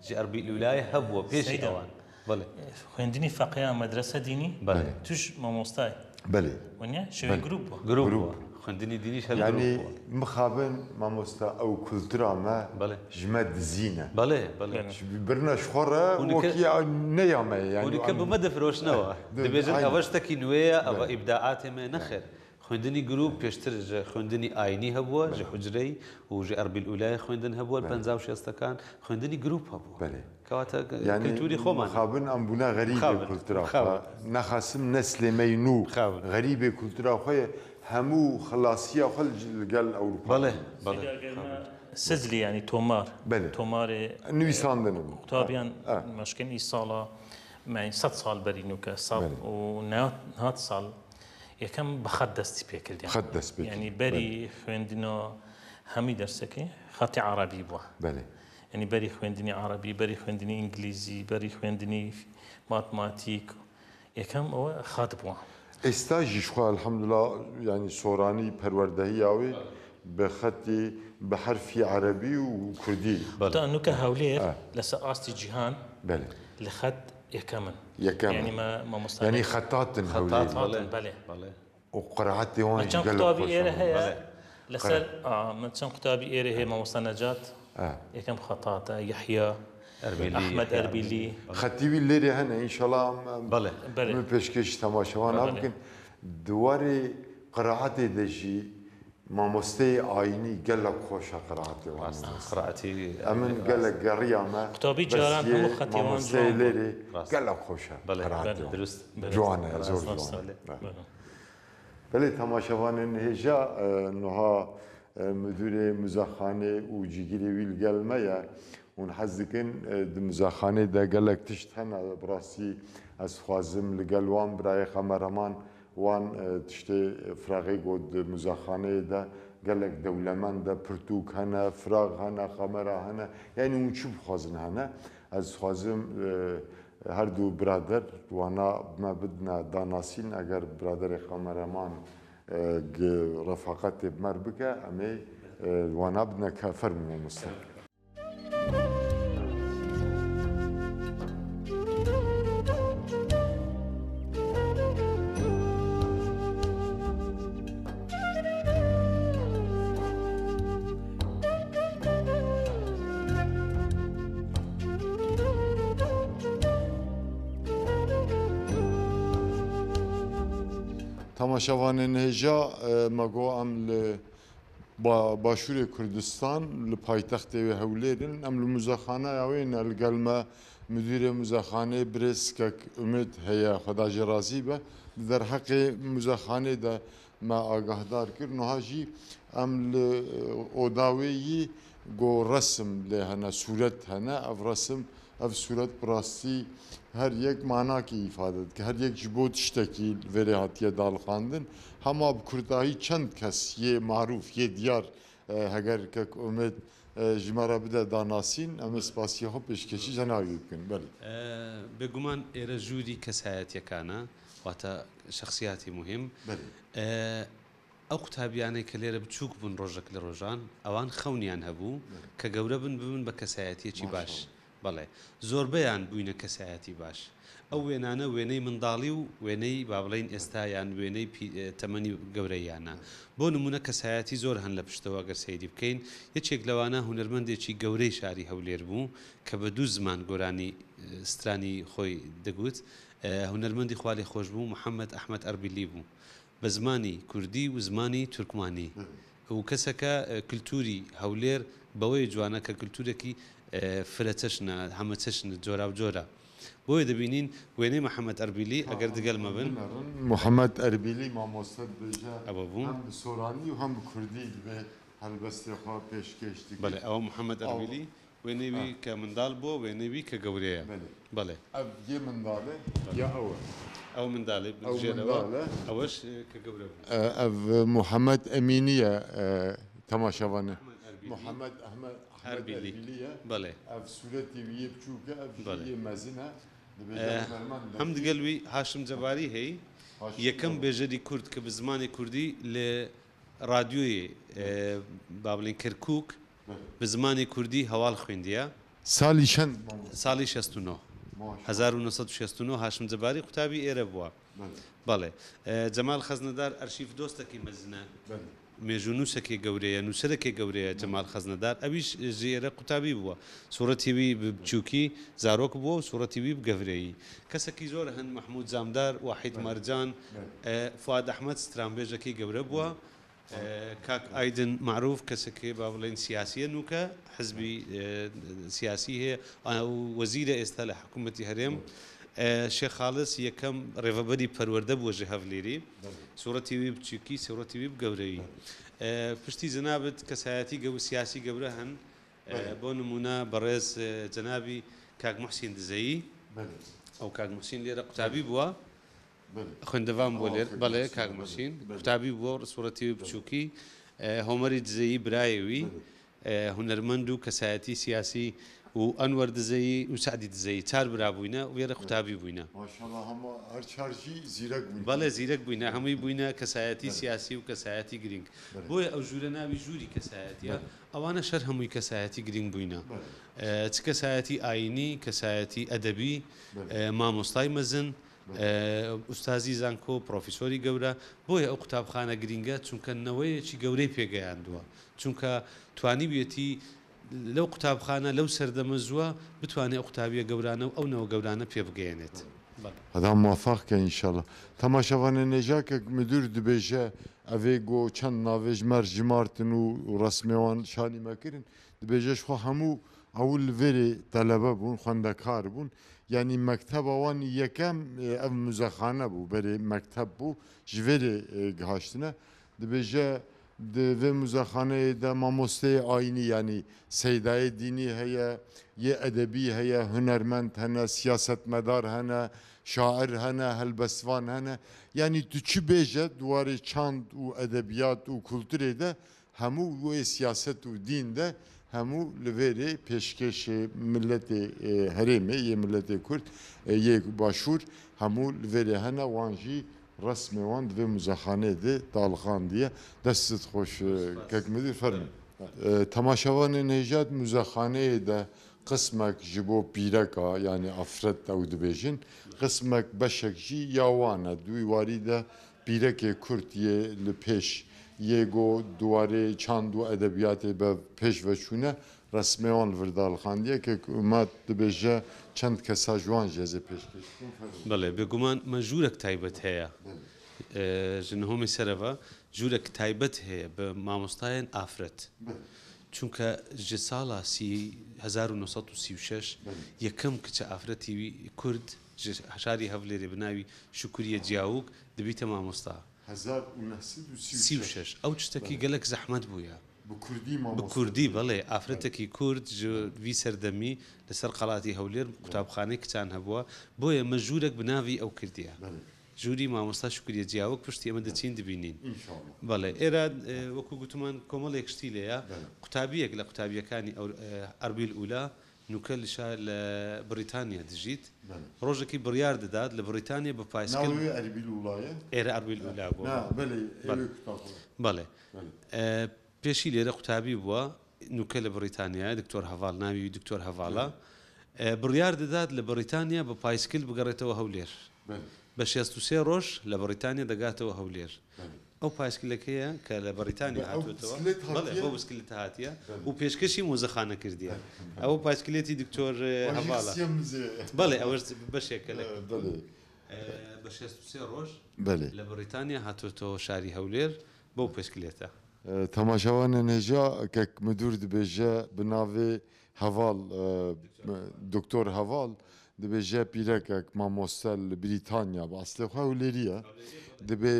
ji ئەربیل ئولای هەبووە پێشی سەیدا. ئەوان. بەڵێ. خوێندنی فەقیان مەدرەسە دینی بەڵێ. توش مامۆستای. بەلێ. وەنیە شێوەی گروپ بووە. گروپ گروپ. بووە. خوێندنی دینیش هەر یعنی گروپ بووە. مخابن مامۆستا ئەو کولتورا مە بەڵێ. ژمە دزینە. بەڵێ، بەڵێ. برنە شخۆڕە هونکە وەکی نەیامە یعنی هونکە بمە دەفرۆشنەوە. دەبێژن ئەوە شتێکی نوێیە، ئەوە ئیبداعاتێ مە نەخێر. خوێندنی گروپ پێشتر خوێندنی ئاینی هەبووە، ji حوجرەی و ji ئەربیل ئولای خوێندن هەبووە، پەنجا و شێستەکان خوێندنی گروپ هەبووە. بەلێ. کەواتە یعنی کلتوری خۆمان. مخابن ئەم بوونە غەریبێ مخابن، کولتورا مخابن. خۆ. نەخاسم نەسلێ مەینوو مخابن. غەریبێ کولتورا خۆیە. هەموو خەلاسییا خۆ لەگەل ئەوروپا بەڵێ کردن. بەڵێ سەیدا ئەگەر مە سجلی یانی تۆمار بەلێ تۆمارێ نویساندنم قوتابیان مەشکن ئی ساڵە مەین سەد ساڵ بەری نوکە سەد بەلێ. و نەهات ساڵ یەکەم بە خەت دەستی پێکردیان خەت دەست پێ یانی کرد بەری بەلێ. خوێندنەوە هەمی دەرسەکەی خەتی عەڕەبی بووە. بەلێ. یانی بەری خوێندنی عەڕەبی بەری خوێندنی ئینگلیزی بەری خوێندنی ماتماتیک یەکەم ئەوە خەت بووە. ئێستا ژیش خوا الحمدللە یانی سۆرانی پەروەردەهی ئاوێ بە خەتی بە حەرفی عەرەبی و کوردی. بەڵێ. تا نوکە هەولێر ئا. لەسەر ئاستی جیهان بەلێ. لە خەت یەکەمن. یەکەمن. یانی مە مامۆستا یانی خەتاتن خەتات هەولێری. بەڵێ خەتاتن بەلێ. بەڵێ. و قرعەتی من وانیش چەند گەلەک قوتابی خۆشە ئێرە هەیە مامۆستا. بەڵێ. لەسەر ئا من چەند قوتابی ئێرە هەیە مامۆستا نەجات ئا. یەکەم خەتاتە یەحیا ئەربیلی ئەحمەد یەحیا ئەربیلی ئەربیلی. بەڵێ. خەتیوی لێرێ هەنە ئینشەڵا ئەم بەڵێ. بەلێ. من پێشکێشی تەماشەوان بەلێ. بکەن دوارێ قرعەتێ دەژی مامۆستەی ئاینی گەلەک خۆشە قرعەتێ وان ڕاستە مامۆستا. قرعەتی ئەمن گەلەک گەڕیامە قوتابی بەس جاران یێ هەموو خەتی وان مامۆستەی جوان بوو. لێرێ ڕاستە. گەلەک خۆشە بەڵێ. قرعەتێ وان. دروست. بەلێ. جوانە زۆر ڕاستە. جوانە. بەلێ. بەلێ تەماشەوانên هێژا نوها مدورê muzaxanê û cîgirê wî li gel me ye. Hûn hez dikin di muzaxanê de gelek tişt hene bi rastî ez dixwazim li gel wan birayê xemereman wan tiştê firaxê got di muzaxaneyê de gelek dewlemend de pirtûk hene, firax hene, xemera hene. Yani hûn çi bixwazin hene. Ez dixwazim her du birader wana me bidine danasîn eger biraderê xemereman refaqetê bi mer bike em ê wana bidine ke fermî mamoste. Temaşevanên hêja me got em li Başûrê Kurdistan li paytextê wê Hewlêrin em li muzexaneya wê ne li gel me müdürê muzexaneyê birêzkek Ümid heye Xweda jê razî be di derheqê muzexanê de me agahdar kir niha jî em li oda wê yî got resim lê hene sûret hene ev resim ev sûret bi rastî her yek manakê îfade dike her yek ji bo tiştekî vêrê hatiye dalixandin hema bi Kurdahî çend kes yê marûf yê diyar heger kek Umêd ji me re bide danasîn em ê spasiya xwe pêşkêşî cenabî bikin. Belê. بێگومان ئێرە ژووری کەسایەتیەکانە واتە شخصیاتی مهم. بەلێ. ئەو قوتابیانەی کە لێرە بچووک بوون ڕۆژێک لە ڕۆژان ئەوان خەونیان هەبوو کە گەورە بن ببن بە کەسایەتیەکی باش. بەڵێ زۆربەیان بووینە کەسایەتی باش. ئەو وێنانە وێنەی منداڵی و وێنەی با بڵێین ئێستا یان وێنەی تەمەنی گەورەیانە. بۆ نمونە کەسایەتی زۆر هەن لە پشتەوە ئەگەر سەیری بکەین. یەکێک لەوانە هونەرمەندێکی گەورەی شاری هەولێر بوو کە بە دوو زمان گۆرانی سترانی خۆی دەگوت. هونەرمەندی خوا لێ خۆش بوو محەممەد ئەحمەد ئەربیلی بوو بە زمانی کوردی و زمانی تورکمانی و کەسەکە کللتوری هەولێر بەوەی جوانە کە کللتورێکی فرەچەشنە هەمەچەشنە جۆراوجۆرە. بۆیە دەبینین وێنەی محەممەد ئەربیلی ئەگەر دگەل مەبن. محەممەد ئەربیلی مامۆستا دەبێژە ئەوە بوو. هەم بە سۆرانی و هەم بە کوردی دەبێ هەلبەستێ خوا پێشکێش دەکرد. بەڵێ ئەوە محەممەد ئەربیلی وێنەی کە منداڵ بووە وێنەی کە گەورەیە. بەڵێ. بەڵێ. ئەو یە منداڵێ یا ئەوە؟ ئەو منداڵێ ئەو بژێرەوە. منداڵە. ئەوەش کە گەورە بوو. ئەو محەممەد ئەمینیە تەماشاوانە. محەممەد ئەحمەد ئەربیلی. ئەربیلیە. بەڵێ. ئەو سوورەتی ویە بچووکە، ئەو بەڵێ. یە مەزنە. دەبێژە هونەرمەند هەم دگەلوی هاشم جەباری هەی هاشم یەکەم جەباری. بێژەری کورد کە بە زمانی کوردی لە رادیۆی با بڵێین کەرکووک بە زمانی کوردی هەواڵ خوێندیە. ساڵی چەند؟ ساڵی 69. 1969 هاشم جەباری قوتابی ئێرە بووە. بەڵێ. جەمال خەزنەدار ئەرشیف دۆستێکی مەزنە. مێژوونووسێکی گەورەیە، نووسەرێکی گەورەیە جەمال خەزنەدار، ئەویش ژێرە قوتابی بووە. سوورەتی وی بچووکی زارۆک بووە و سوورەتی وی بگەورەیی. کەسێکی زۆر هەن، مەحموود جامدار، واحید مەرجان، فواد ئەحمەد سترانبێژەکەی گەورە بووە. کاک ئایدن معروف کەسێکی با بڵێین سیاسیە نوکە، حزبی سیاسی هەیە، وەزیرە ئێستا لە حکوومەتی هەرێم. شێخ خاڵس یەکەم ڕێڤەبەری پەروەردە بووە ژ هەڤلیری. سوڕەتی وی بچووکی، سوڕەتی وی گەورەیی. پشتی جەنابت کەسایەتی گەو سیاسی گەورە هەن. بۆ نموونە بەڕێز جەنابی کاک موحسین دزەیی. ئەو کاک موحسین لێرە قوتابی بووە. خوێندەڤان بووە لێر. بەڵێ کاک موحسین قوتابی بووە و سوڕەتی وی بچووکی. هۆمەری دزەیی برایە وی. هونەرمەند و کەسایەتی سیاسی و ئەنوەر دزەیی و سەعدی دزەیی چار برا بووینە وێرە قوتابی بووینە. ماشاءاللە هەموو هەر چار ژی زیرەک بووین. بەڵێ زیرەک بووینە هەمووی بووینە کەسایەتی سیاسی و کەسایەتی گرینگ بۆیە ئەو ژوورە ناوی ژووری کەسایەتیە ئەوانەش هەر هەمووی کەسایەتی گرینگ بووینە چ کەسایەتی ئاینی کەسایەتی ئەدەبی مامۆستای مەزن ئوستازی زانکۆ پڕۆفیسۆری گەورە بۆیە ئەو قوتابخانە گرینگە چونکە نەوەیەکی گەورەی پێگەیاندووە چونکە توانیویەتی لەو قوتابخانە لەو سەردەمە زووە بتوانێ ئەو قوتابیە گەورانە و ئەو نەوە گەورانە پێ بگەیەنێت. بەڵێ. خدا موفق کە ان شاءاللە. تەماشاڤانێ نێژا کەک مدور دبێژە ئەڤێ گۆ چەند ناڤێ ژ مەر ژمارتن و ڕەسمێ وان شانی مە کرن دبێژە ژ خو هەموو ئەول li vêrê telebe bûn xwendekar bûn yanî mekteba wan yekem ev muzexane bû berê mekteb bû ji vêrê gihaştine Dibêje di vê muzexaneyê de mamosteyê ayînî yanî seydayê dînî heye, yê edebî heye, hunermend hene, siyasetmedar hene, şair hene, helbestvan hene. Yanî tu çi bêje di warê çand û edebiyat û kulturê de hemû wê siyaset û dîn de hemû li vê rê pêşkêşê miletê herêmê yê miletê Kurd yê Başûr hemû li vê rê hene wan jî Resmê wan di vê muzexaneyê de dalixandiye. Destit xweş kek Midir fermî. Temaşevanên hêja di muzexaneyê de qismek ji bo pîreka yanî afret ew dibêjin, qismek beşek jî ya wan e. Di wî warî de pîrekê kurd yê li pêş yê go di warê çand û edebiyatê be pêş ve çûne Resmê wan li vir dalixandiye ke ku Umat dibêje çend kesa ji wan jî ez ê pêşkêş bikim fermo. Belê, bêguman me jûrek taybet heye. Ji nihomê sere ve jûrek taybet heye bi mamostayên afret. Çunke ji sala sî 1936 yekem kiçe afretî wî kurd ji şarî Hevlêrê bi navî Şukuriye Ciyawuk dibîte mamosta. 1936. Ew tiştekî gelek zehmet bûye. Bi kurdî Bi mamoste kurdî bûye. belê, afretekî kurd ji vî serdemî li ser qelatî Hewlêr qutابxaneyê kiçan hebûwa, بۆیە me jûrek bi navî ew kirdiye. Jûrî mamosta Şukuriye Ciyawek piştî eme diçîn dibînîn. İnşallah. Belê, êra wekû gotiman komelêk ştî lê ye, qutabiyek li qutabiyekani Erbîl Ûla nûke li şa li Brîtanya dijît. Rojekî biryar didat li Brîtanya bi payskil. Navê wê Erbîl Ûla ye? Êre Erbîl Ûla bû. Na, belê, ê wê qutabxane. Belê. Pêşî lêre qutabî bûwa, nûke li Brîtanyayê, Diktor Heval, navê wî Diktor Heval e. بڕیار دەدات لە بەڕیتانیا بە پایسکل بگەڕێتەوە هەولێر. بە 63 ڕۆژ لە بەڕیتانیا دەگاتەوە هەولێر. ئەو پایسکلەکەیە کە لە بەڕیتانیا هاتووەتەوە. بەڵێ، بەو بسکلێتە هاتیە و پێشکەشی مۆزەخانە کردیە. ئەوە پایسکلێتی دکتۆر هەڤاڵە. بەڵێ، ئەوەش بەشێکە لە بە 63 ڕۆژ لە بەڕیتانیا هاتووەتەوە شاری هەولێر بەو پایسکلێتە. تەماشاوانێن هێژا کەک مدور دبێژە bi navê Heval Doktor Heval dibêje pîrekek mamoste li Brîtanya bi eslê xwe Hewlêrî ye dibê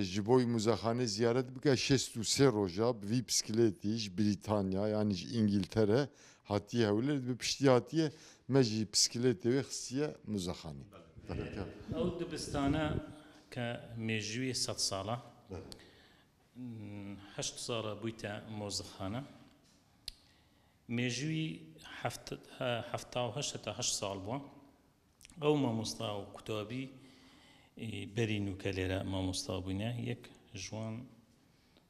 ji bo muzexanê ziyaret bike 63 roja bi vî piskilêtî ji Brîtanya yanî ji Îngiltere hatiye Hewlêr dibê piştî hatiye me jî piskilêtê wê xistiye muzexanê. Ew dibistane ke mêjûyê sed sal e هەشت ساڵە بوویتە مۆزەخانە. مێژووی 78 هەتا هەشت ساڵ بووە. ئەو مامۆستا و قوتابی بەری نوکە لێرە مامۆستا بووینە. یەک ژوان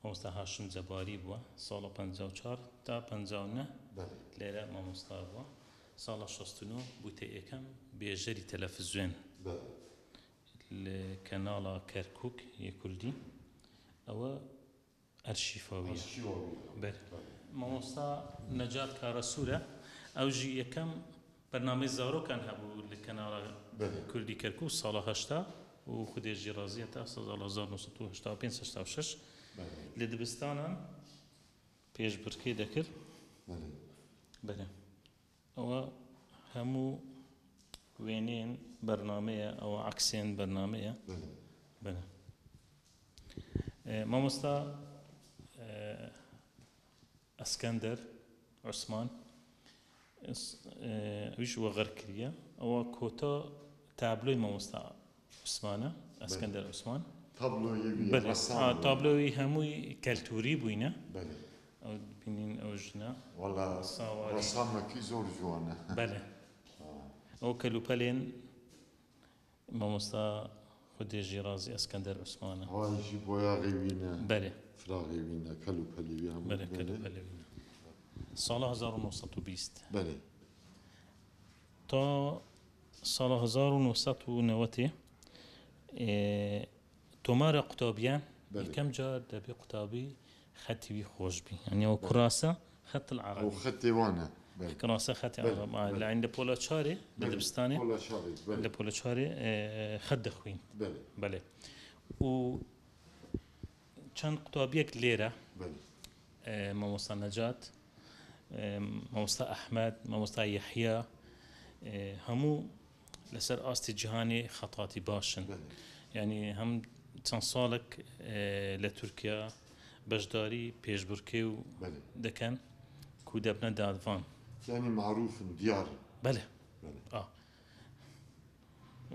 مامۆستا هاشم جەباری بووە ساڵە 54 تا 59 لێرە مامۆستا بووە. ساڵە 69 بوویتە یەکەم بێژەری تەلەفزیۆن لە کەناڵە کەرکوک یە کوردی. ئەوە ئەرشیفاویە. بەر مامۆستا نەجات کارەسوورە ئەو ژی یەکەم بەرنامەی زارۆکان هەبوو لە کەناڵە کوردی کەرکوک ساڵە 80 و خودێژی ڕازیە تا ساڵ 1985 86 لە دبستانان پێشبڕکێ دەکرد. بەرێ ئەوە هەموو وێنەیەن بەرنامەیە ئەوە عەکسێن بەرنامەیە. بەلێ. مامۆستا ئەسکەندەر عوسمان ئەویش وەغەر کریە ئەوە کۆتا تابلۆی مامۆستا عوسمانە ئەسکەندەر عوسمان. تابلۆی هەمووی کەلتوری بووینە. ئەو بینین ئەو ژنە. وەڵا ڕەسامەکی زۆر جوانە. بەلێ ئەو کەلوپەلێن مامۆستا خودێ ژی ڕازی ئەسکەندەر عوسمانە. ئەوان ژی بۆیاغی وینە. بەلێ. فراغی وینە کەلوپەلی وی هەموو. بەلێ کەلوپەلی وینە. ساڵە 1920. بەلێ. تا ساڵە 1990 تۆمارە قوتابیان یەکەم جار دەبێ قوتابی خەتی وی خۆش بی یعنی ئەو کراسە خەت العربی ئەو خەتی وانە کراسە خەتی عرب لە عند پۆلە چارێ لە دبستانێ لە پۆلە چارێ خەت دەخوین بەلێ و چەند قوتابیەک لێرە مامۆستا نەجات مامۆستا ئەحمەد مامۆستا یەحیا هەموو لەسەر ئاستی جیهانی خەتاتی باشن یعنی هەم چەند ساڵێک لە تورکیا بەشداری پێشبڕکێ و دەکەن کو دەبنە دادڤان. یانی مەعروفن دیارن. بەلێ ئا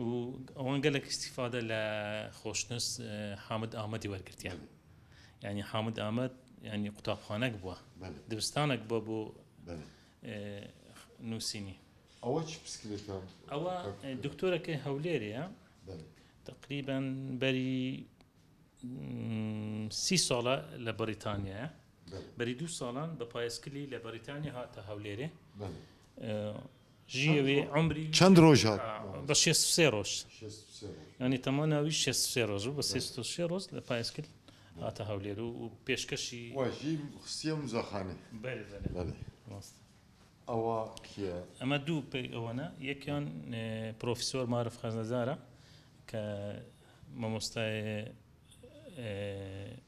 و ئەوان گەلێک ئیستیفادە لە خۆشنووس حامد ئامەدی وەرگرتیان. یعنی حامد ئامەد یعنی قوتابخانەک بووە دبستانێک بووە بۆ نووسینی. ئەوە چ پسکلێتە؟ ئەوە دکتۆرەکەی هەولێرەیە تقریبا بەری 30 ساڵە لە بەریتانیایە بەری دوو ساڵان بە پایسکلی لە بەریتانیا هاتە هەولێرێ ژیەوێ عمری چەند ڕۆژ هات؟ بە 63 ڕۆژ ینی تەماناوی 63 ڕۆژ بە 63 ڕۆژ لە پایسکل هاتە هەولێر و پێشکەشی واژی خستیە موزەخانێ. بەلێ بەلێ بەلێ. ڕاستە. ئەوە کێ؟ ئەمە دوو پێی ئەوەنە یەکیان پرۆفیسۆر مارف خەزنەدارە کە مامۆستای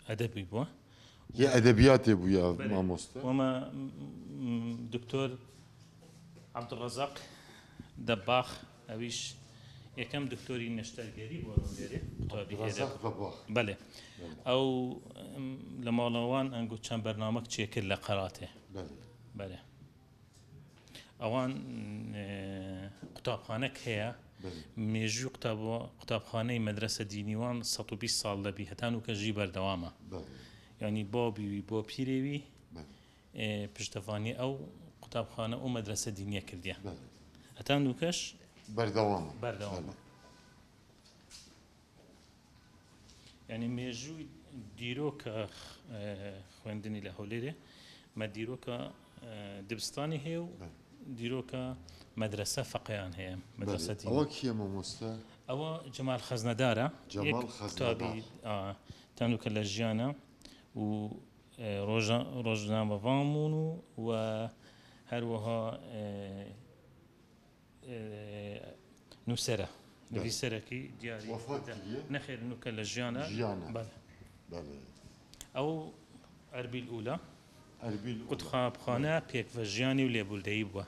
ئەدەبی بووە. یە ئەدەبیاتێ بوویە مامۆستا؟ وەمە دکتۆر عەبدولڕەزاق دەباخ ئەویش یەکەم دکتۆری نەشتەرگەری بووە لەو لێرێ قوتابی ئێرە ڕەزاق دەباخ. بەلێ ئەو لە ماڵەوان ئەنگو چەند بەرنامەک چێکرد لە قەراتێ. بەلێ. بەلێ ئەوان قوتابخانەک هەیە مێژووی قوتابخانەی مەدرەسە دینیوان 120 ساڵ دەبی هەتانوکە ژی بەردەوامە یعنی بابیوی بۆ پیرێوی پشتەوانی ئەو قوتابخانە ئەو مەدرەسە دینیە کردیە هەتانوکەش بەردەوامە بەردەوامە یعنی مێژووی دیرۆکە خوێندنی لە هەولێرێ مە دیرۆکە دبستانی هەیە و دیرۆکە مەدرەسە فەقیان هەیە مەدرەسە دینی. ئەوە کێ مامۆستا؟ ئەوە جەمال خەزنەدارە. جەمال خەزنەدار. تەنوکە لە ژیانە و ڕۆژنامەڤان بوون و هەروەها نووسەرە نووسەرەکی دیاری وەفات کردیە؟ نەخێر نوکە لە ژیانە. ژیانە. بەڵێ. بەڵێ. ئەو ئەربیل ئولا ئەربیل ئولا. قوتابخانە پێکڤە ژیانی و لێبوردەیی بووە.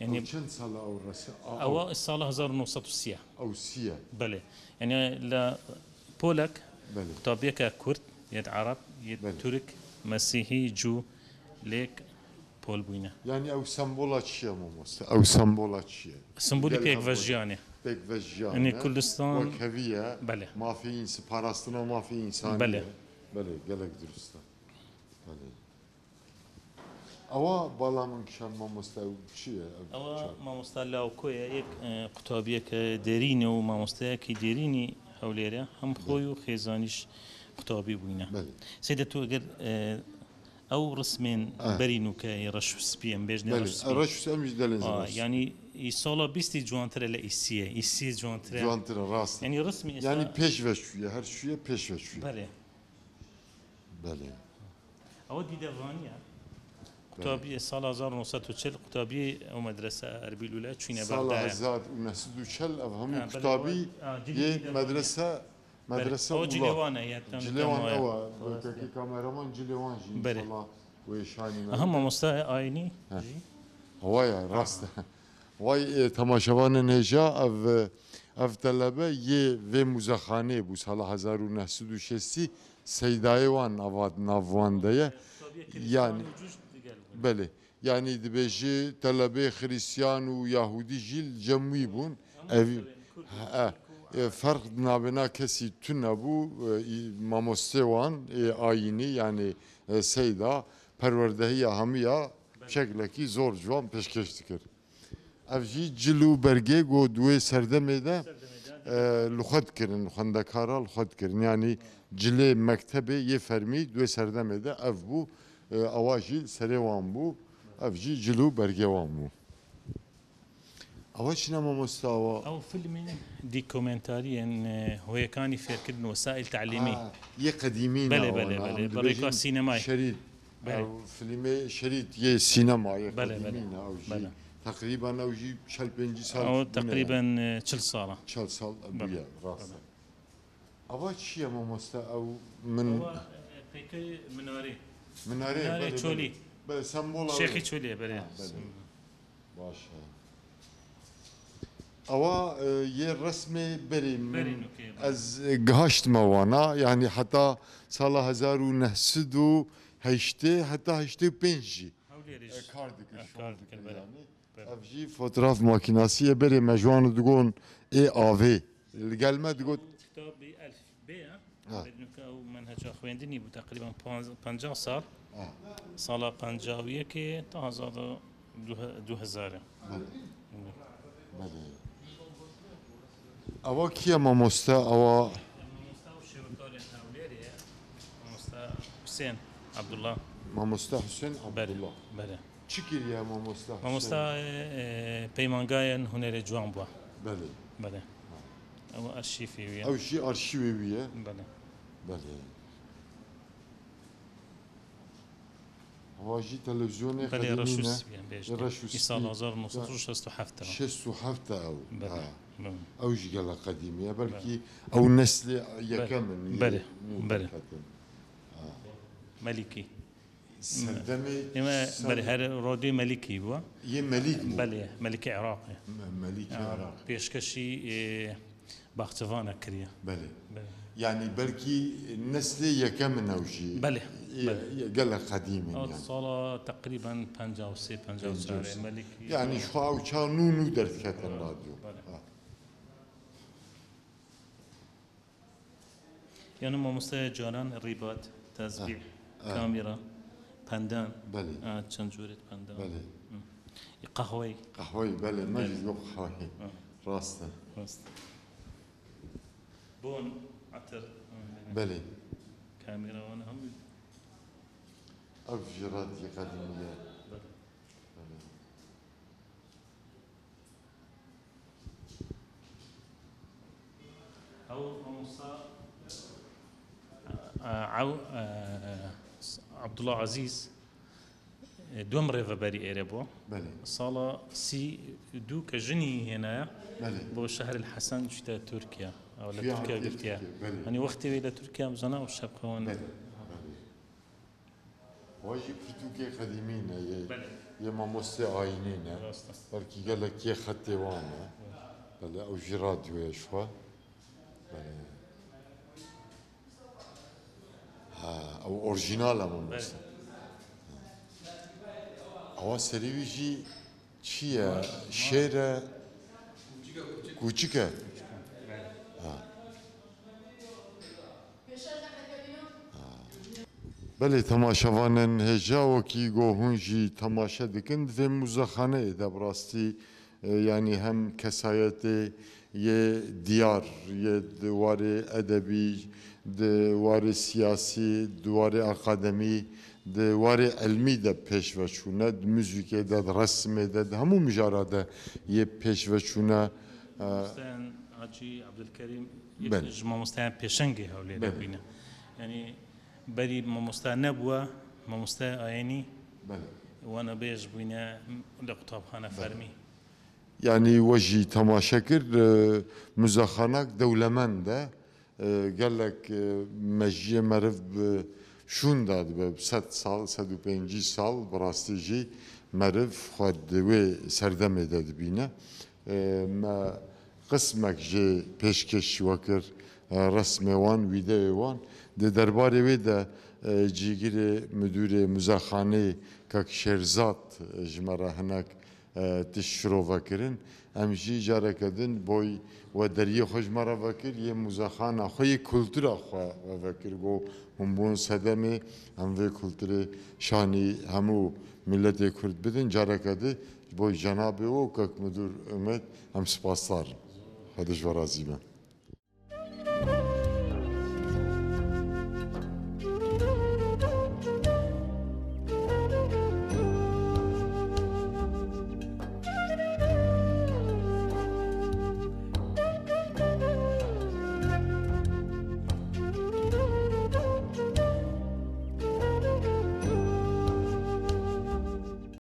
یعنی ئەو چەند ساڵە ئەو ڕەسە؟ ئەوە ساڵە 1930. ئەو سیە. بەڵێ. یعنی لە پۆلەک بەڵێ. قوتابیەکە کورد یەت عەرەب یەت بەڵێ. تورک مەسیحی جوو لێک پۆل بووینە. یعنی ئەو سەمبۆڵە چییە مامۆستا؟ ئەو سەمبۆڵە چییە؟ سمبولی گەل پێکڤە هەبوو. ژیانێ. پێکڤە ژیانە. یعنی کوردستان وەک هەویە. بەلێ. مافی ئینس پاراستنە و مافی ئینسانیە. بەلێ. بەلێ گەلێک دروستە. بەلێ. ئەوە باڵا من کشان مامۆستا ئەو چییە؟ ئەوە مامۆستا لاوکۆیە یەک قوتابیەکە دێرینە و مامۆستایەکی دێرینی هەولێرە هەم خۆی و خێزانیش قوتابی بووینە. سەیدە تۆ ئەگەر ئەو ڕسمێن بەری نوکە ڕەش و سپی ئەم بێژنێ ڕەش و سپی. ڕەش و سپی ئەمیش دەلێن ڕەش. یعنی ئی ساڵە بیستی جوانترە لە ئیسیە ئیسیە جوانترە. جوانترە ڕاستە. یعنی ڕسمی ئێستا یعنی پێش بە شوویە هەر شوویە پێش بە شوویە. بەلێ. بەلێ. ئەوە دیدەڤانیە قوتابی ساڵ 1940 قوتابی ئەو مەدرەسە ئەربیل ولا چوینە ساڵ بەغدایە. 1940 ئەو هەموو قوتابی یە مەدرەسە مەدرەسە ئەوە وڵات. جلێوانە یا تەم جلێوان تەمایە. ئەوە کاکی کامێرەمان جلێوان ژی بەلێ. ئینشاڵڵا وێشانی ئەها مامۆستای ئاینی ئەوەیە ڕاستە. وای تەماشەوانن هێژا ئەڤ ئەڤ تەلەبە یێ ڤێ موزەخانەیێ بوو ساڵا 1960 سەیدایێ وان ئەڤا ناڤ وان دەیە یانی بەلێ یانی دبێژی تەلەبێ خریستیان و یاهودی ژی لجەم وی بوون ئەڤ فەرق ناڤێنا کەسی تونە بوو مامۆستێ وان ئێ ئایینی یانی سەیدا پەروەردەهییا هەمویا شەکلەکی زۆر جوان پێشکێش دکرد. ئەڤ ژی جل و بەرگێ گۆ دوێ سەردەمێ دە لخوە دکرن، خوەندەکارا لخوە دکرن. یانی جلێ مەکتەبێ یێ فەرمی دوێ سەردەمێ دە ئەڤ بوو، ئەوا ژی سەرێ وان بوو، ئەڤ ژی جل و بەرگێ وان بوو. ئەوە چنە مامۆستا ئەوە؟ ئەو فیلمی دیکۆمێنتاریەن هۆیەکانی فێرکردن وەسائیل تەعلیمی. یێ قەدیمینە بەلێ بەلێ ئەوانە، بەلێ ئەم بە ڕێکا دبێژین سینەمای. شەریت بەلێ. ئەو فیلمێ شەریت یێ سینەما یێ بەلێ بەلێ قەدیمینە ئەو ژی بەلێ. تەقریبەن ئەو ژی چەل پێنجی سال ئەوە بوونە یان. تەقریبەن 40 ساڵە. چەل ساڵ بەلێ بوویە بەلێ. ڕاستە. ئەوە چییە مامۆستا ئەو من. ئەوە پەیکەری منارەی. منارەیە منارەی بەلێ بەلێ چۆلی. بەلێ سەمبۆڵ شێخی ئەوەیە. چۆلیە بەلێ. بەلێ باشە. ئەوە یێ ڕەسمێ بەرێ من بەرێ نوکەیە بەلێ. ئەز گهاشتمە وانا یانی حەتا ساڵا 1980 حەتا 85 ژی هەولێریش کار دکرد شوان کار دکرد دکرد بەلێ یانی بەلێ. ئەڤ ژی فۆتراف ماکیناسیە بەرێ مە ژوان دگۆن ئێ ئاڤێ لگەل مە دگۆت. ئەو کتابی ئەلف بێیە بەرێ نوکە ئەو مەنهەجا خوێندنی بوو تەقریبەن 50 ساڵ ساڵا 51 تا 2000. بەلێ ئەوە کییە مامۆستا ئەوە؟ مامۆستا و شێوەکاریان هەولێرێ مامۆستا حوسێن عەبدوڵڵا. مامۆستا حوسێن بەلێ عەبدوڵڵا. بەلێ. چ کریە مامۆستا حوسێن؟ مامۆستا پەیمانگایان هونەرێ جوان بووە. بەلێ. بەلێ ئەوە ئەرشیفی ویە. ئەو ژی ئەرشیوێ ویە؟ بەلێ. بەلێ. ئەوە ژی تەلەڤزیۆنێ بەلێ ڕەش و قەدیمینە؟ سپیان بێژنێ. ڕەش و ئی ساڵ سپی. 1967. 67 ئەو. بەلێ بەلێ. ئەو ژی گەلە قەدیمیە بەلکی ئەو نەسلێ یەکەمن بەلێ نوو بەلێ. دەرکەتن. مەلیکی. سەردەمێ ئێمە بەلێ هەر ڕادیۆی مەلیکی بووە. یێ مەلیک بوو. بەلێ مەلیکی عێراقێ. مەلیکی عێراق. پێشکەشی باخچەڤانە کریە. بەلێ. بەلێ. یانی بەلکی نەسلێ یەکەمن ئەو ژی. بەلێ بەلێ. گەلە قەدیمن ئەو یان. ساڵا تەقریبەن 53 54 مەلیکی. یانی شخوا ئەو چا نوو نوو دەرکەتن ڕادیۆ. بەلێ. یانە مامۆستای جاران ڕیبات، تەزبیح، کامیرا، پەندان، بەلێ. چەند جۆرێت پەندان. بەلێ. قەهوەی. قەهوەی بەلێ مەجید گۆ قەهوەی. ڕاستە. ڕاست. بۆن، عەتر. بەلێ. کامیراوانە هەموو. ئەو ژی ڕادیۆ قەدیمیە. بەلێ. بەلێ. ئەو مامۆستا عەبدوڵڵا عەزیز دووەم ڕێڤەبەری ئێرە بووە. بەلێ. ساڵا 32 کە ژنی هێنایە بەلێ. بۆ شەهر الحەسەن چیتە تورکیا. ئەو لە چویە تورکیا هاتیە گرتیە. تورکیا، بەلێ. هەنی وەختی وی لە تورکیا بزانە ئەو شەبقەوەن. بەلێ، بەلێ. واژی پرتوکێ قەدیمینە، بەلێ. یێ مامۆستێ ئاینینە. ڕاستە. بەلکی گەلەک یێ خەتێ وانە. بەلێ ئەو ژی ڕادیۆیە شوە. بەلێ. ئەو ئۆرژینالە مامۆستا. ئەوە سەریویژی چییە؟ شێرە؟ کوچکە. بەلێ تەماشەوانن هێژا وەکی گۆ هوون ژی تەماشە دکن دڤێ موزەخانەیێ دە بڕاستی یانی هەم کەسایەتێ یێ دیار یێ دوارێ ئەدەبی دوارێ سیاسی دوارێ ئەکادەمی دوارێ عیلمی دە پێشڤە چوونە، موزیکێ دە، ڕەسمێ دە، هەموو مژارا دە یێ پێشڤە چوونە. مامۆستایان حاجی عەبدولکەریم بەلێ. یەک مامۆستایان پێشەنگی هەولێرێ بەلێ. بووینە. یانی بەری مامۆستا نەبووە، مامۆستای ئاینی بەلێ. وانە بێژ بووینە لە قوتابخانە فەرمی. یانی وەژی تەماشە کرد موزەخانەک دەولەمەندە، گەلەک مەژیە مەرف شووندا دبە 100 ساڵ 150 ساڵ بەڕاستی ژی Meriv xwe di wê serdemê de dibîne. Me qismek jê pêşkêş we kir, resmê wan, wîdeyê wan. Di derbarê wê de cîgirê midûrê muzexaneyê kak Şêrzad ji me re hinek tişt şirove kirin. Em jî careke din boy we deriyê xwe ji me re vekir, yê muzexana xwe, yê kultura xwe we vekir. Got hûn bûn sedemê em vê kulturê şanî hemû miletê Kurd bidin. Careke din ji bo cenabê we û kak Midûr Umêd em spasdar in. Xwedê ji we razî be.